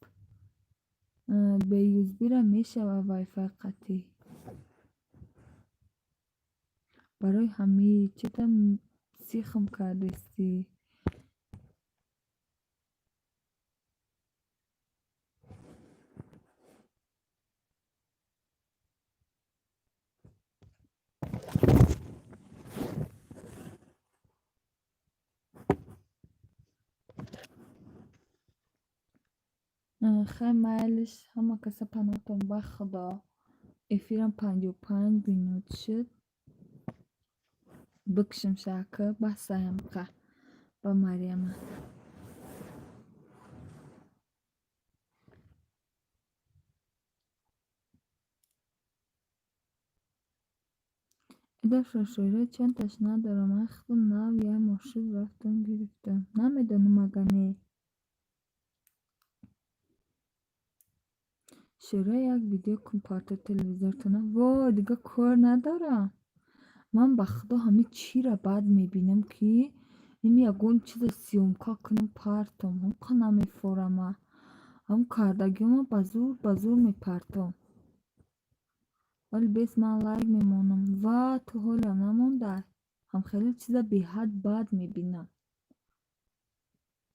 Бе USB-ра мешавад вайфай қатъӣ. Барои ҳамин чӣ там сихм кардистӣ? Хай, майлиш, ҳама каса паноҳтон ба Худо. Эфирам 55 минут шуд. Бикшим шака, басаям қа ба Марьяма. Эдафша Шоира, чандташ надорам. Ман худам нав як мошин рафтам гирифтам. Намедонам агар не. Шоира, як видео кун парто телевизортона. Вой, дига кор надорам. Ман ба Худо ҳамин чиро бад мебинам, ки ин ягон чиза съёмка кунам партом. Ҳамқа намефорама. Ҳам кардагиҳома ба зур ба зур мепартом. Вале бес ман лайк мемонам. Ва ту ҳолиам намондай. Ҳам хеле чиза беҳад бад мебинам.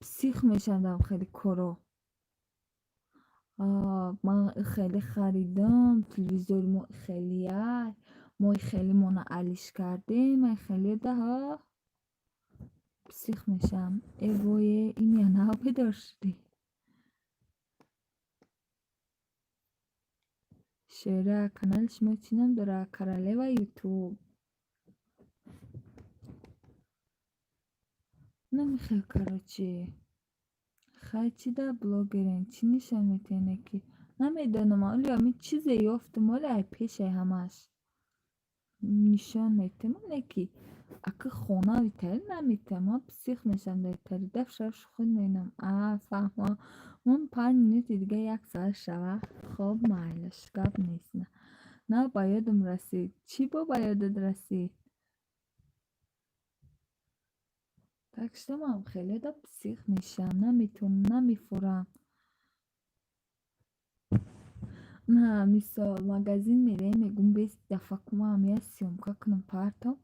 Псих мешавам дар хеле коро. Ман хеле харидам, телевизори мо хелеай, мо хеле мона алиш кардем, хеле даҳа псих мешавам. Э вое, ин я нав бедор шудӣ. Шера, канали шумо чӣ ном дорад? Королева Ютуб. Намехел, короче. Хай, чӣ да блогерен, чӣ нишон метиҳене ки намедонам, оли ами чизе ёфтум, оли ай пешай ҳамаш нишон метиҳам, не ки ака хона итари наметиҳам, ман псих мешавам дар итари дафшав шухӣ менам. А фаҳмо, мон 5 минути дига 1 соат шава. Хоб, майлаш, гап нест. На ба ёдам расид. Чӣ бо ба ёдат расид? Так что ман хеле да псих мешавам, наметавонам, намефурам. На, мисол, магазин мерем, мегӯм бес дафъа кумам я съёмка кунам, партом.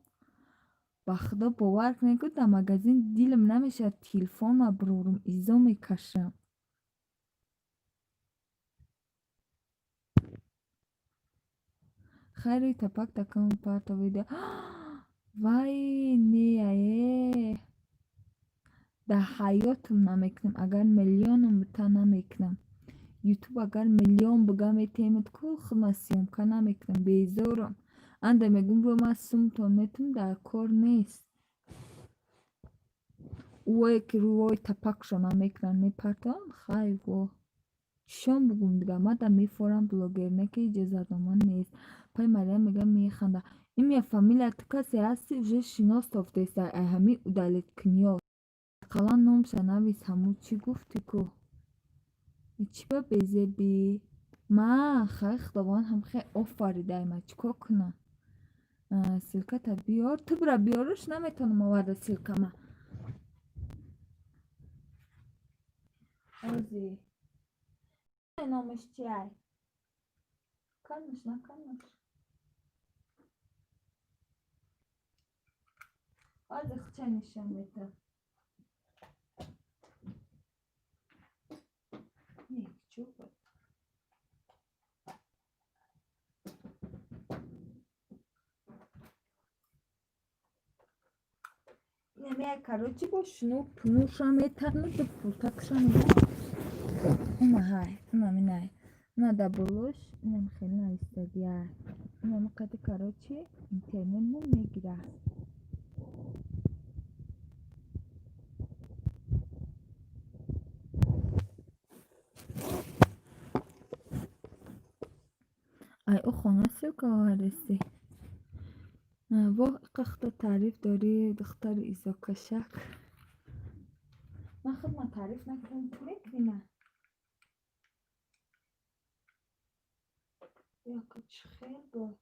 Ба худо, бовар кунед, ку дар магазин дилам намешавад телефонро бурорам, изо мекашам. Хайр, тапак такам парто видео. Вай, не, ае. Дар ҳаётам намекунам, агар миллионам бита намекунам. Ютуб агар миллион бига метемад ку, худма съёмка намекунам, безорам. Анда мегӯм, бо ман сумтон метум, дар кор нест. Ӯое ки рӯҳои тапакшон намекунанд, мепартованд, хай во. Чишон бугум дига, ман да мефорам блогер, не ки иҷозатнома нест. Пай Марьям мегӯям, механда. Имя, фамилия, ту касе ҳасти, уже шинос тофтеста ай ҳами удалить куниё. Ақаллан номша навис, ҳамун чӣ гуфтӣ ку? Чӣ ба безебӣ? Ман хай, худованд ҳам хеле офаридай, ман чӣ кор кунам? Ссылката биёр, ту бира биёраш, наметавонам оварда ссылкама. Ози. Номаш чиай? Канаш, наканаш. Ози хча нишон метам. Чӯ буд? Инамия, короче, бо шнур пунурша метарну ду пултакша мегирам. Ина ҳай, инам инай. Ина дар болош инам хеле навистагиай. Инам қади, короче, интернетмо мегирад. Ай, ӯ хона ссылка овардасӣ. Воҳ, иқа таъриф дорӣ, духтари изокашак. Ман худма таъриф накунам, ту мекунӣ ман? Яка чӣ хел буд?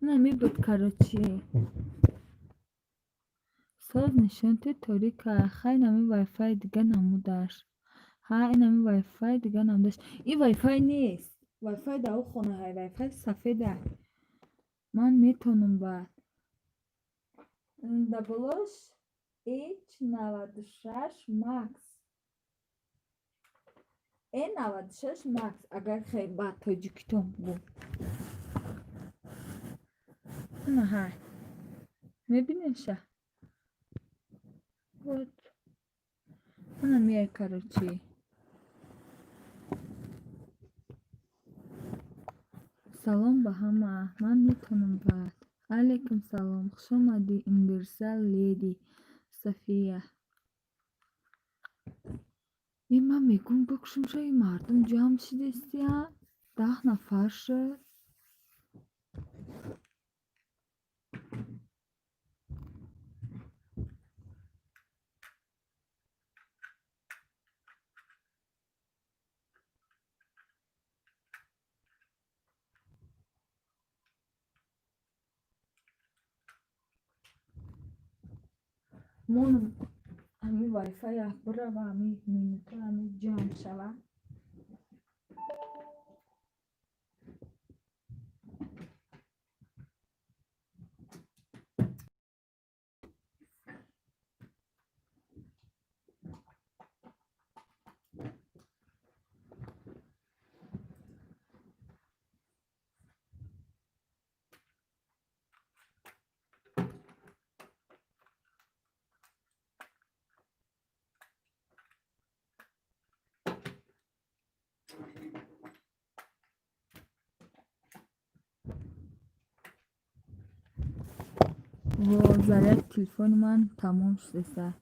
Инами буд, короче. Соз нишон ти, торика. Хай, инами вайфай дига намудаш. Ҳа, инами вайфай дига намудаш. Ин вайфай нест. Вайфай дар ӯ хона ҳай, вайфай сафедай. Ман метавонам баъд. Дар болош H96 Max. E96 Max, агар хел ба тоҷикитон бугӯм. Ина ҳай. Мебинеша? Вот. Ана миай, короче. Салом ба ҳама. Ман метавонам баъд. Алайкум салом. Хуш омадӣ, Универсал леди София. Е, ман мегӯм, бикушумша, ин мардум ҷамъ шидестиян? 10 нафар шуд. Монам ҳами вайфай бирава, ҳами минута ҳами ҷамъ шава. Во, заряд телефони ман тамом шудеса.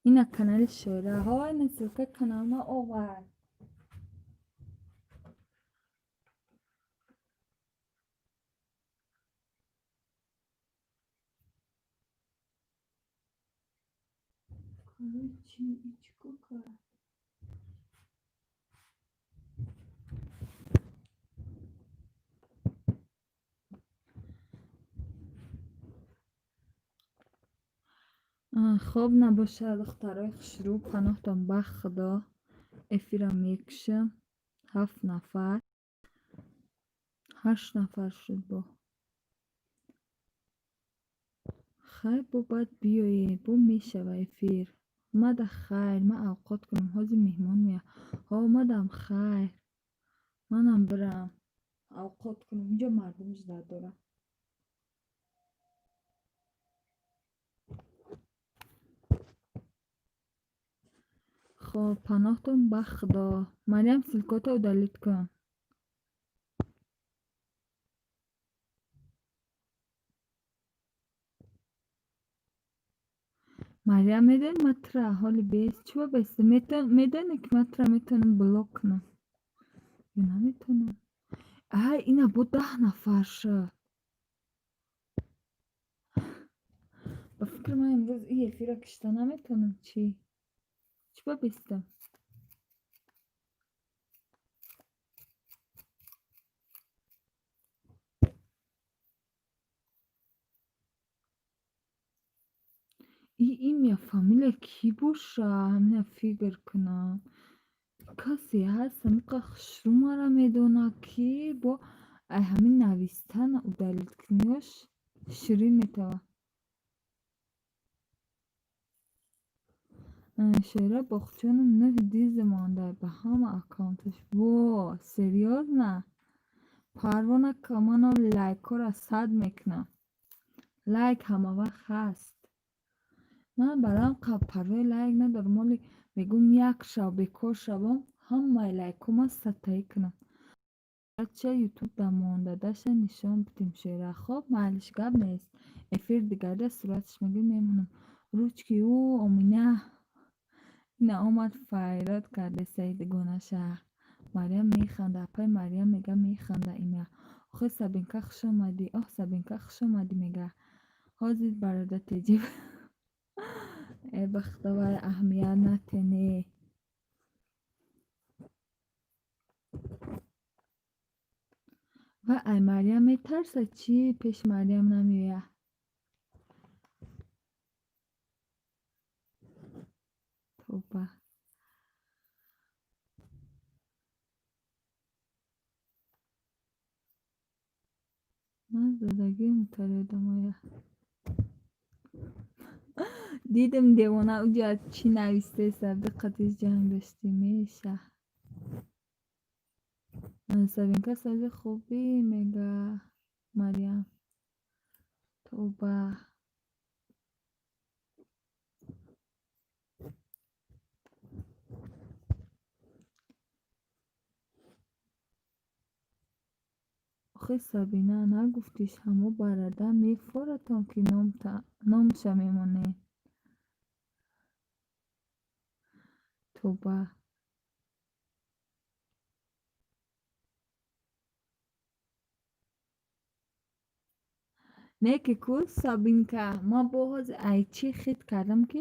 Ина канали Шоира. Ҳо, ина ссылка каналма овард. Короче, и чико кард? Хоб набошад, духтарои хушрӯ, паноҳтон ба Худо. Эфирам мекушам. Ҳафт нафар. Ҳашт нафар шуд бо. Хайр, бо баъд биёед, бо мешава эфир. Мада хайр, ман авқот кунам, ҳозир меҳмон меяд. Ҳо, омадам хайр. Манам бирам авқот кунам, инҷо мардум ждать дорад. Хоб, паноҳтон ба Худо. Марьям, ссылкото удалить кун. Марьям, медонӣ, ман тура ҳоли бес чӣ бес медонӣ, ки ман тура метавонам блок кунам ё наметавонам? Ай, ина бо 10 нафар шуд. Ба фикри ман, имрӯз ин эфирро кишта наметавонам, чӣ? Чӣ ба бестам? И имя, фамилия кӣ боша? Ҳамина фикр кунам. Касе ҳаст, ҳамиқа хушрӯ маро медонад, ки бо ай ҳамин навистан удалить куниёш ширин метавад. Шоира Боғчонов нӯҳ диза монда ба ҳама аккаунташ. Во, серьёзно? Парвона, мано лайкҳоро сад мекунам. Лайк ҳамавақт ҳаст. Ман бароям парвои лайк надорам. Оли мегӯм, як шаб бекор шавам, ҳамаи лайкҳо ман садтаӣ кунам. Ча ютуб да мондадаша нишон бидем, Шоира. Хоб, майлиш, гап нест. Эфир дигарда сураташ мегирем, мемонам. Ручки ӯ Омина ина омад, файрод кардесаи дугонаша. Марьям механда, апаи Марьям мега, механда ина. Охи, Сабинка, хуш омадӣ. Оҳ, Сабинка, хуш омадӣ, мега. Ҳозир барода теҷиб. Э, ба худовай аҳамият натене. Ва ай Марьям метарсад чӣ? Пеши Марьям намеояд. Тоба. Ман задагии мутари одамоя. Дидам, девона уҷа чӣ навистеса, биқатиш ҷанг доштӣ меша. Сабинка, сози хубӣ, мега Марьям. Тоба. Охи, Сабина, нагуфтиш, ҳамо барада мефоратон, ки номша мемонед. Тоба. Не ки ку, Сабинка, ман бо ҳозир ай чӣ хит кардам, ки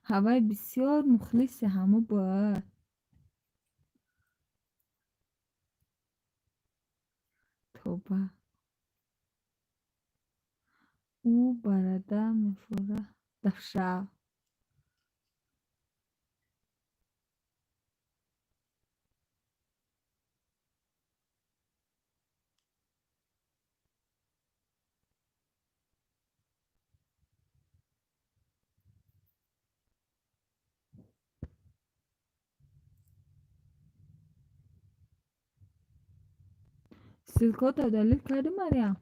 ҳавай бисёр мухлиси ҳамо буд. Тоба. Ӯ барада мефора дафшав. Ссылкото удалить кардӣ, Марьям?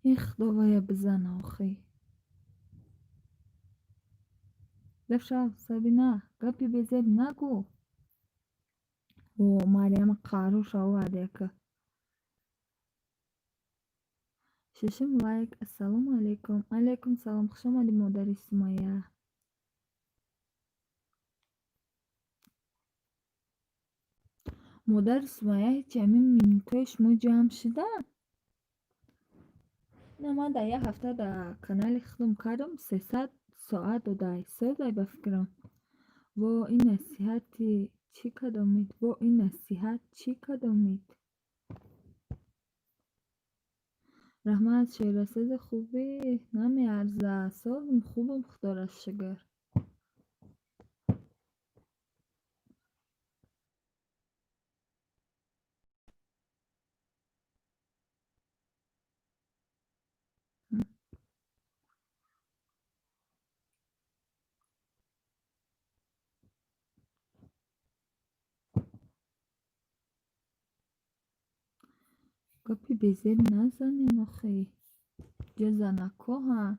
Э, худовая, бизана охи. Дафшав, Сабина, гапи безеб нагӯ. О, Марьяма қаруша овард яка. Шашум лайк. Ассалому алайкум. Алайкум салом. Хуш омадӣ, модари Сумайя. Модари Сумайя, ҳеҷ ҳамин минутҳои шумо ҷамъ шуданд? Ина ман дар як ҳафта дар канали худам кардам, 300 соат додай. Созай, ба фикрам. Во, ин насиҳати чӣ кадомид? Во, ин насиҳат чӣ кадомид? Раҳмат, шоирасози хубӣ намеарзад. Созм, хубам, худоро шукр. Гапи безеб назанен охи. Ҷо занакҳоҳанд.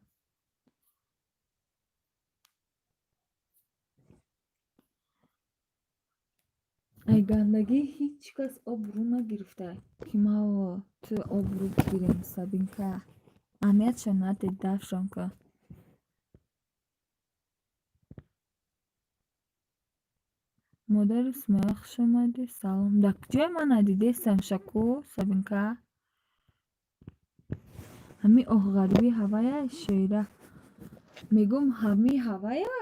Ай гандагӣ ҳеҷ кас обрӯ нагирифта, ки мао ту обрӯ бигирем, Сабинка. Аҳамиятшон надед, дафшон кун. Модари Сумайя, хуш омадӣ, салом. Дар куҷое ман надидестам шаку, Сабинка? Ҳами оҳғарибӣ ҳавая, шоира? Мегӯм, ҳами ҳавая?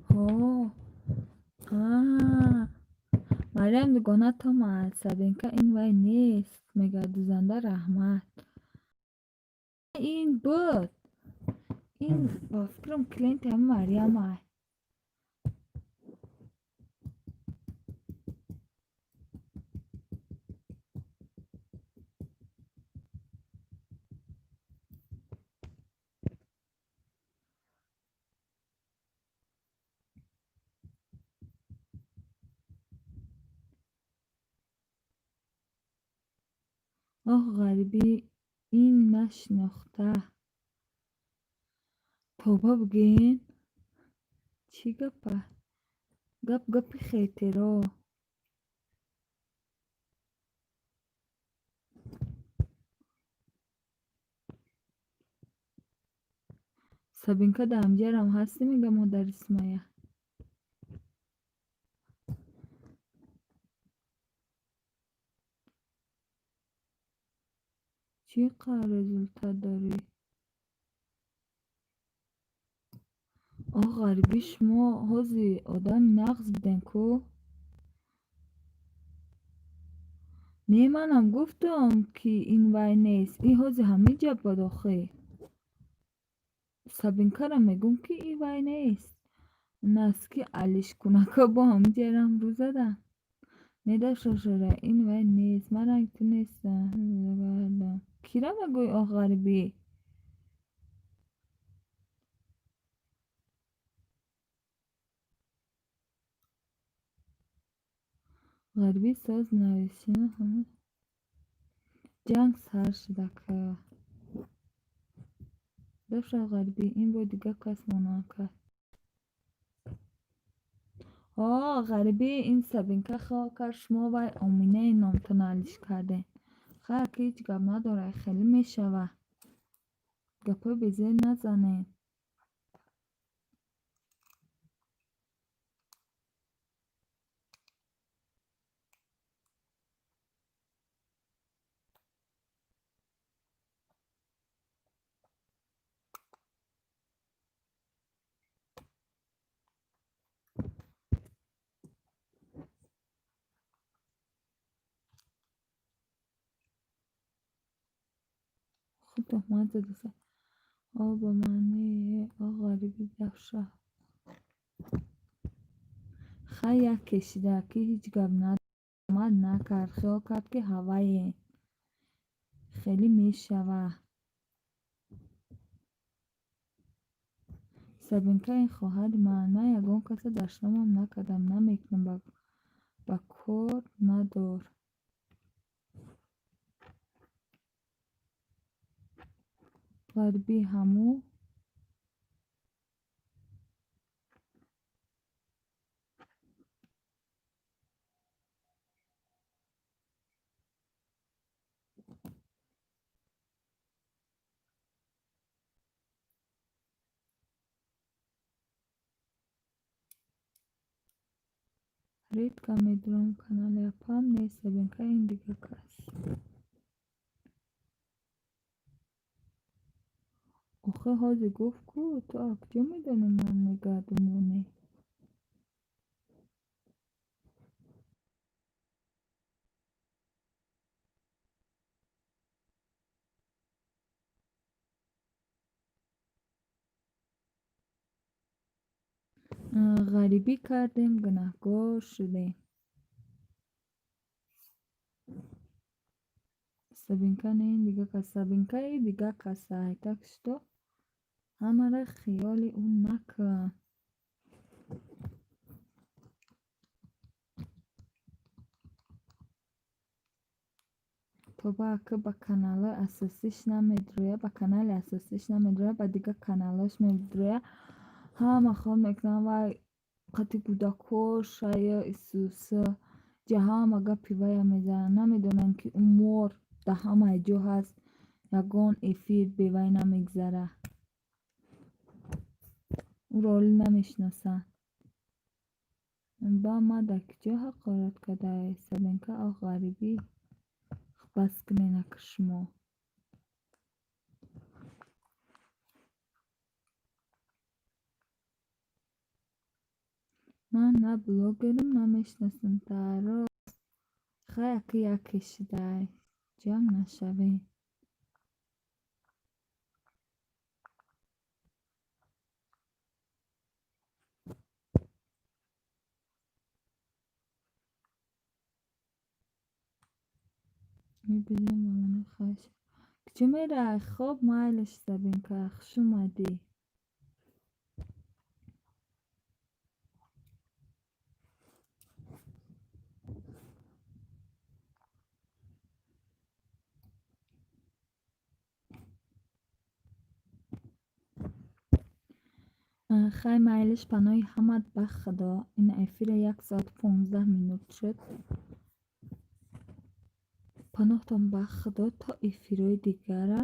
Ҳо. Аа. Марьям дугонат омад. Сабинка, ин вай нест, мегӯяд дузанда, раҳмат. Ин буд. Ин ба фикрам клиенти ҳами Марьямай. Оҳ, ғарибӣ, ин нашинохта. Тавба бигӯен? Чӣ гапа? Гап гапи хетеро. Сабинка, дар ҳамҷарам ҳастӣ, мега модари Сумайя. Чӣ қадр результат дорӣ? Оҳ, ғарибӣ, шумо ҳозир одами нағз будем ку? Не, манам гуфтам, ки ин вай нест. Ин ҳозир ҳамин ҷа буд охи. Сабинкара мегӯм, ки ин вай нест. Носки алишкунака бо ҳамин ҷарам рӯ заданд. Не, дашошора, ин вай нест. Ман ранги ту нестам. Кира мегӯӣ, оҳ ғарибӣ? Ғарибӣ, соз нависина. Ҷанг сар шуда ка. Дафша, ғарибӣ, ин бо дигар кас монанд кард. Ҳо, ғарибӣ, ин Сабинка хиёл кард, шумо вай Оминаи номтона алиш кардем. Хайр, ки ҳеҷ гап надорад, хеле мешавад. Гапҳои безеб назанед. Худ туҳмат задаса. О, ба маънии о, ғариби дафша. Хай, як кешида, ки ҳеҷ гап надомад накард, хиёл кард, ки ҳавае. Хеле мешавад. Сабинка, ин хоҳари ман. Ман ягон касро дашномам накардам, намекунам, ба кор надор. Ғарибӣ ҳаму редко медурам канали апам нест. Сабинка ин дига кас. Охи ҳозир гуфт ку ту аз куҷо медонӣ ман мегардум ё не? Ғарибӣ кардем, гунаҳгор шудем. Сабинка не, ин дига кас. Сабинка и дига касай. Так что ҳамаро хиёли ӯ накун. Тоба ака ба каналҳои асосиш намедроя, ба канали асосиш намедроя, ба дигар каналҳош медроя. Ҳама хиёл мекунанд вай қати кӯдакош ая исуса ҷа ҳама гапи вая мезананд. Намедонанд, ки ӯ мор дар ҳамаи ҷо ҳаст, ягон эфир бевай намегзара. Ӯро олӣ намешиносанд. Ба ма дар куҷо ҳақорат кардае? Сабинка оҳ ғарибӣ. Бас кунед ака шумо. Ман на блогерам, на мешиносам рост. Хай ака яке шудай. Ҷанг нашавем. Мебинем мамони хоҳиш. Куҷо мерай? Хоб майлиш Сабинка, хуш омадӣ. Хай майлиш, паноҳи ҳамат ба Худо. Ин эфира 1 соату 15 минут шуд. Паноҳтон ба Худо то эфирҳои дигара.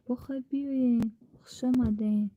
Бохайр биёед. Хуш омадед.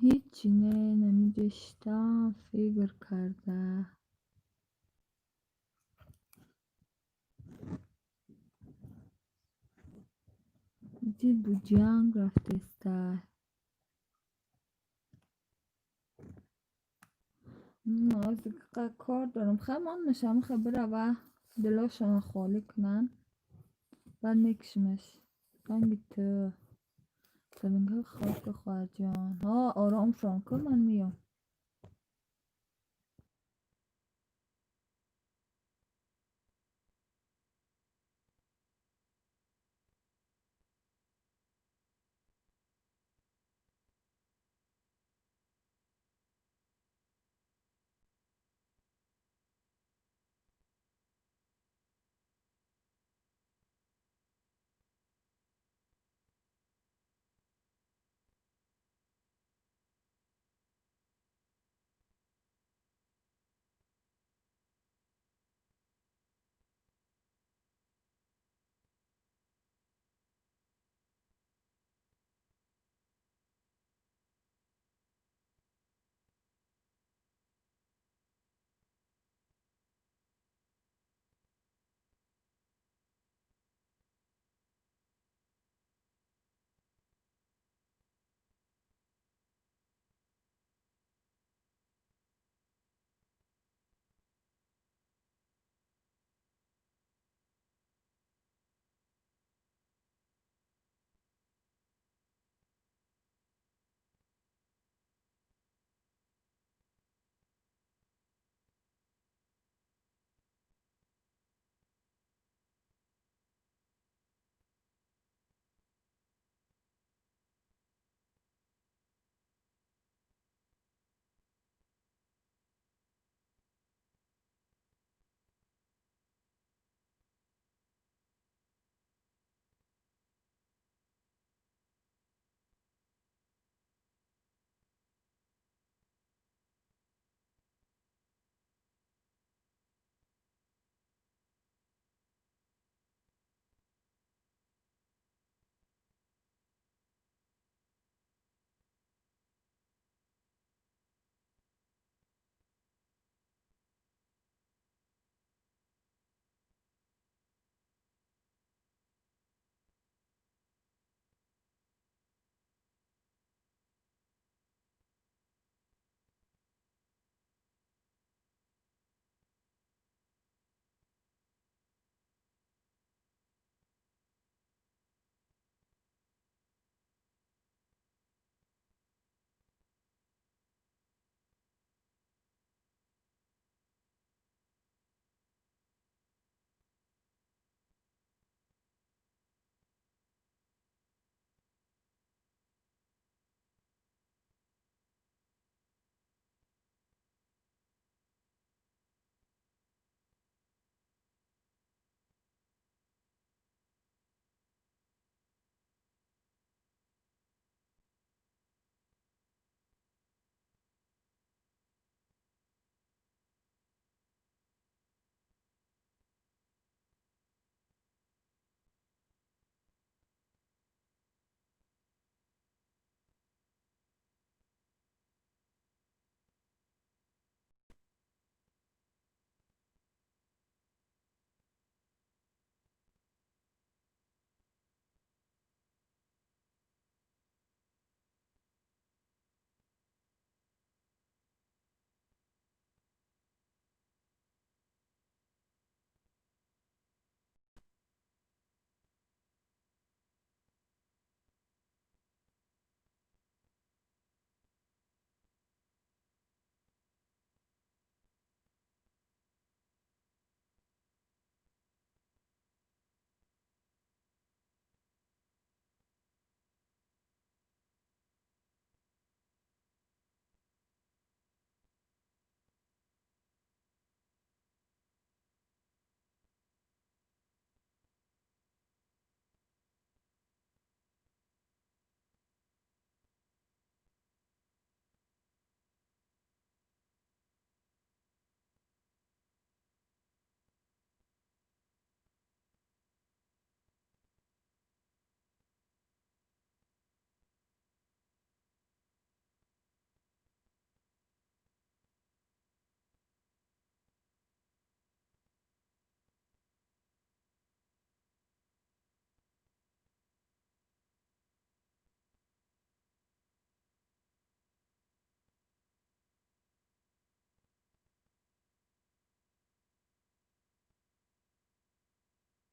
Ҳичи не, намиҷа шиштам, фикр карда. Иҷи буҷанг рафтеста. Кор дорам. Хай монмаша, мехоҳ бирава, дилошона холӣ кунанд. Баъд мекушимаш. Ранги ту. Сабинка, хоб ки, хоҳарҷон. Ҳо, ором шон ку, ман меём.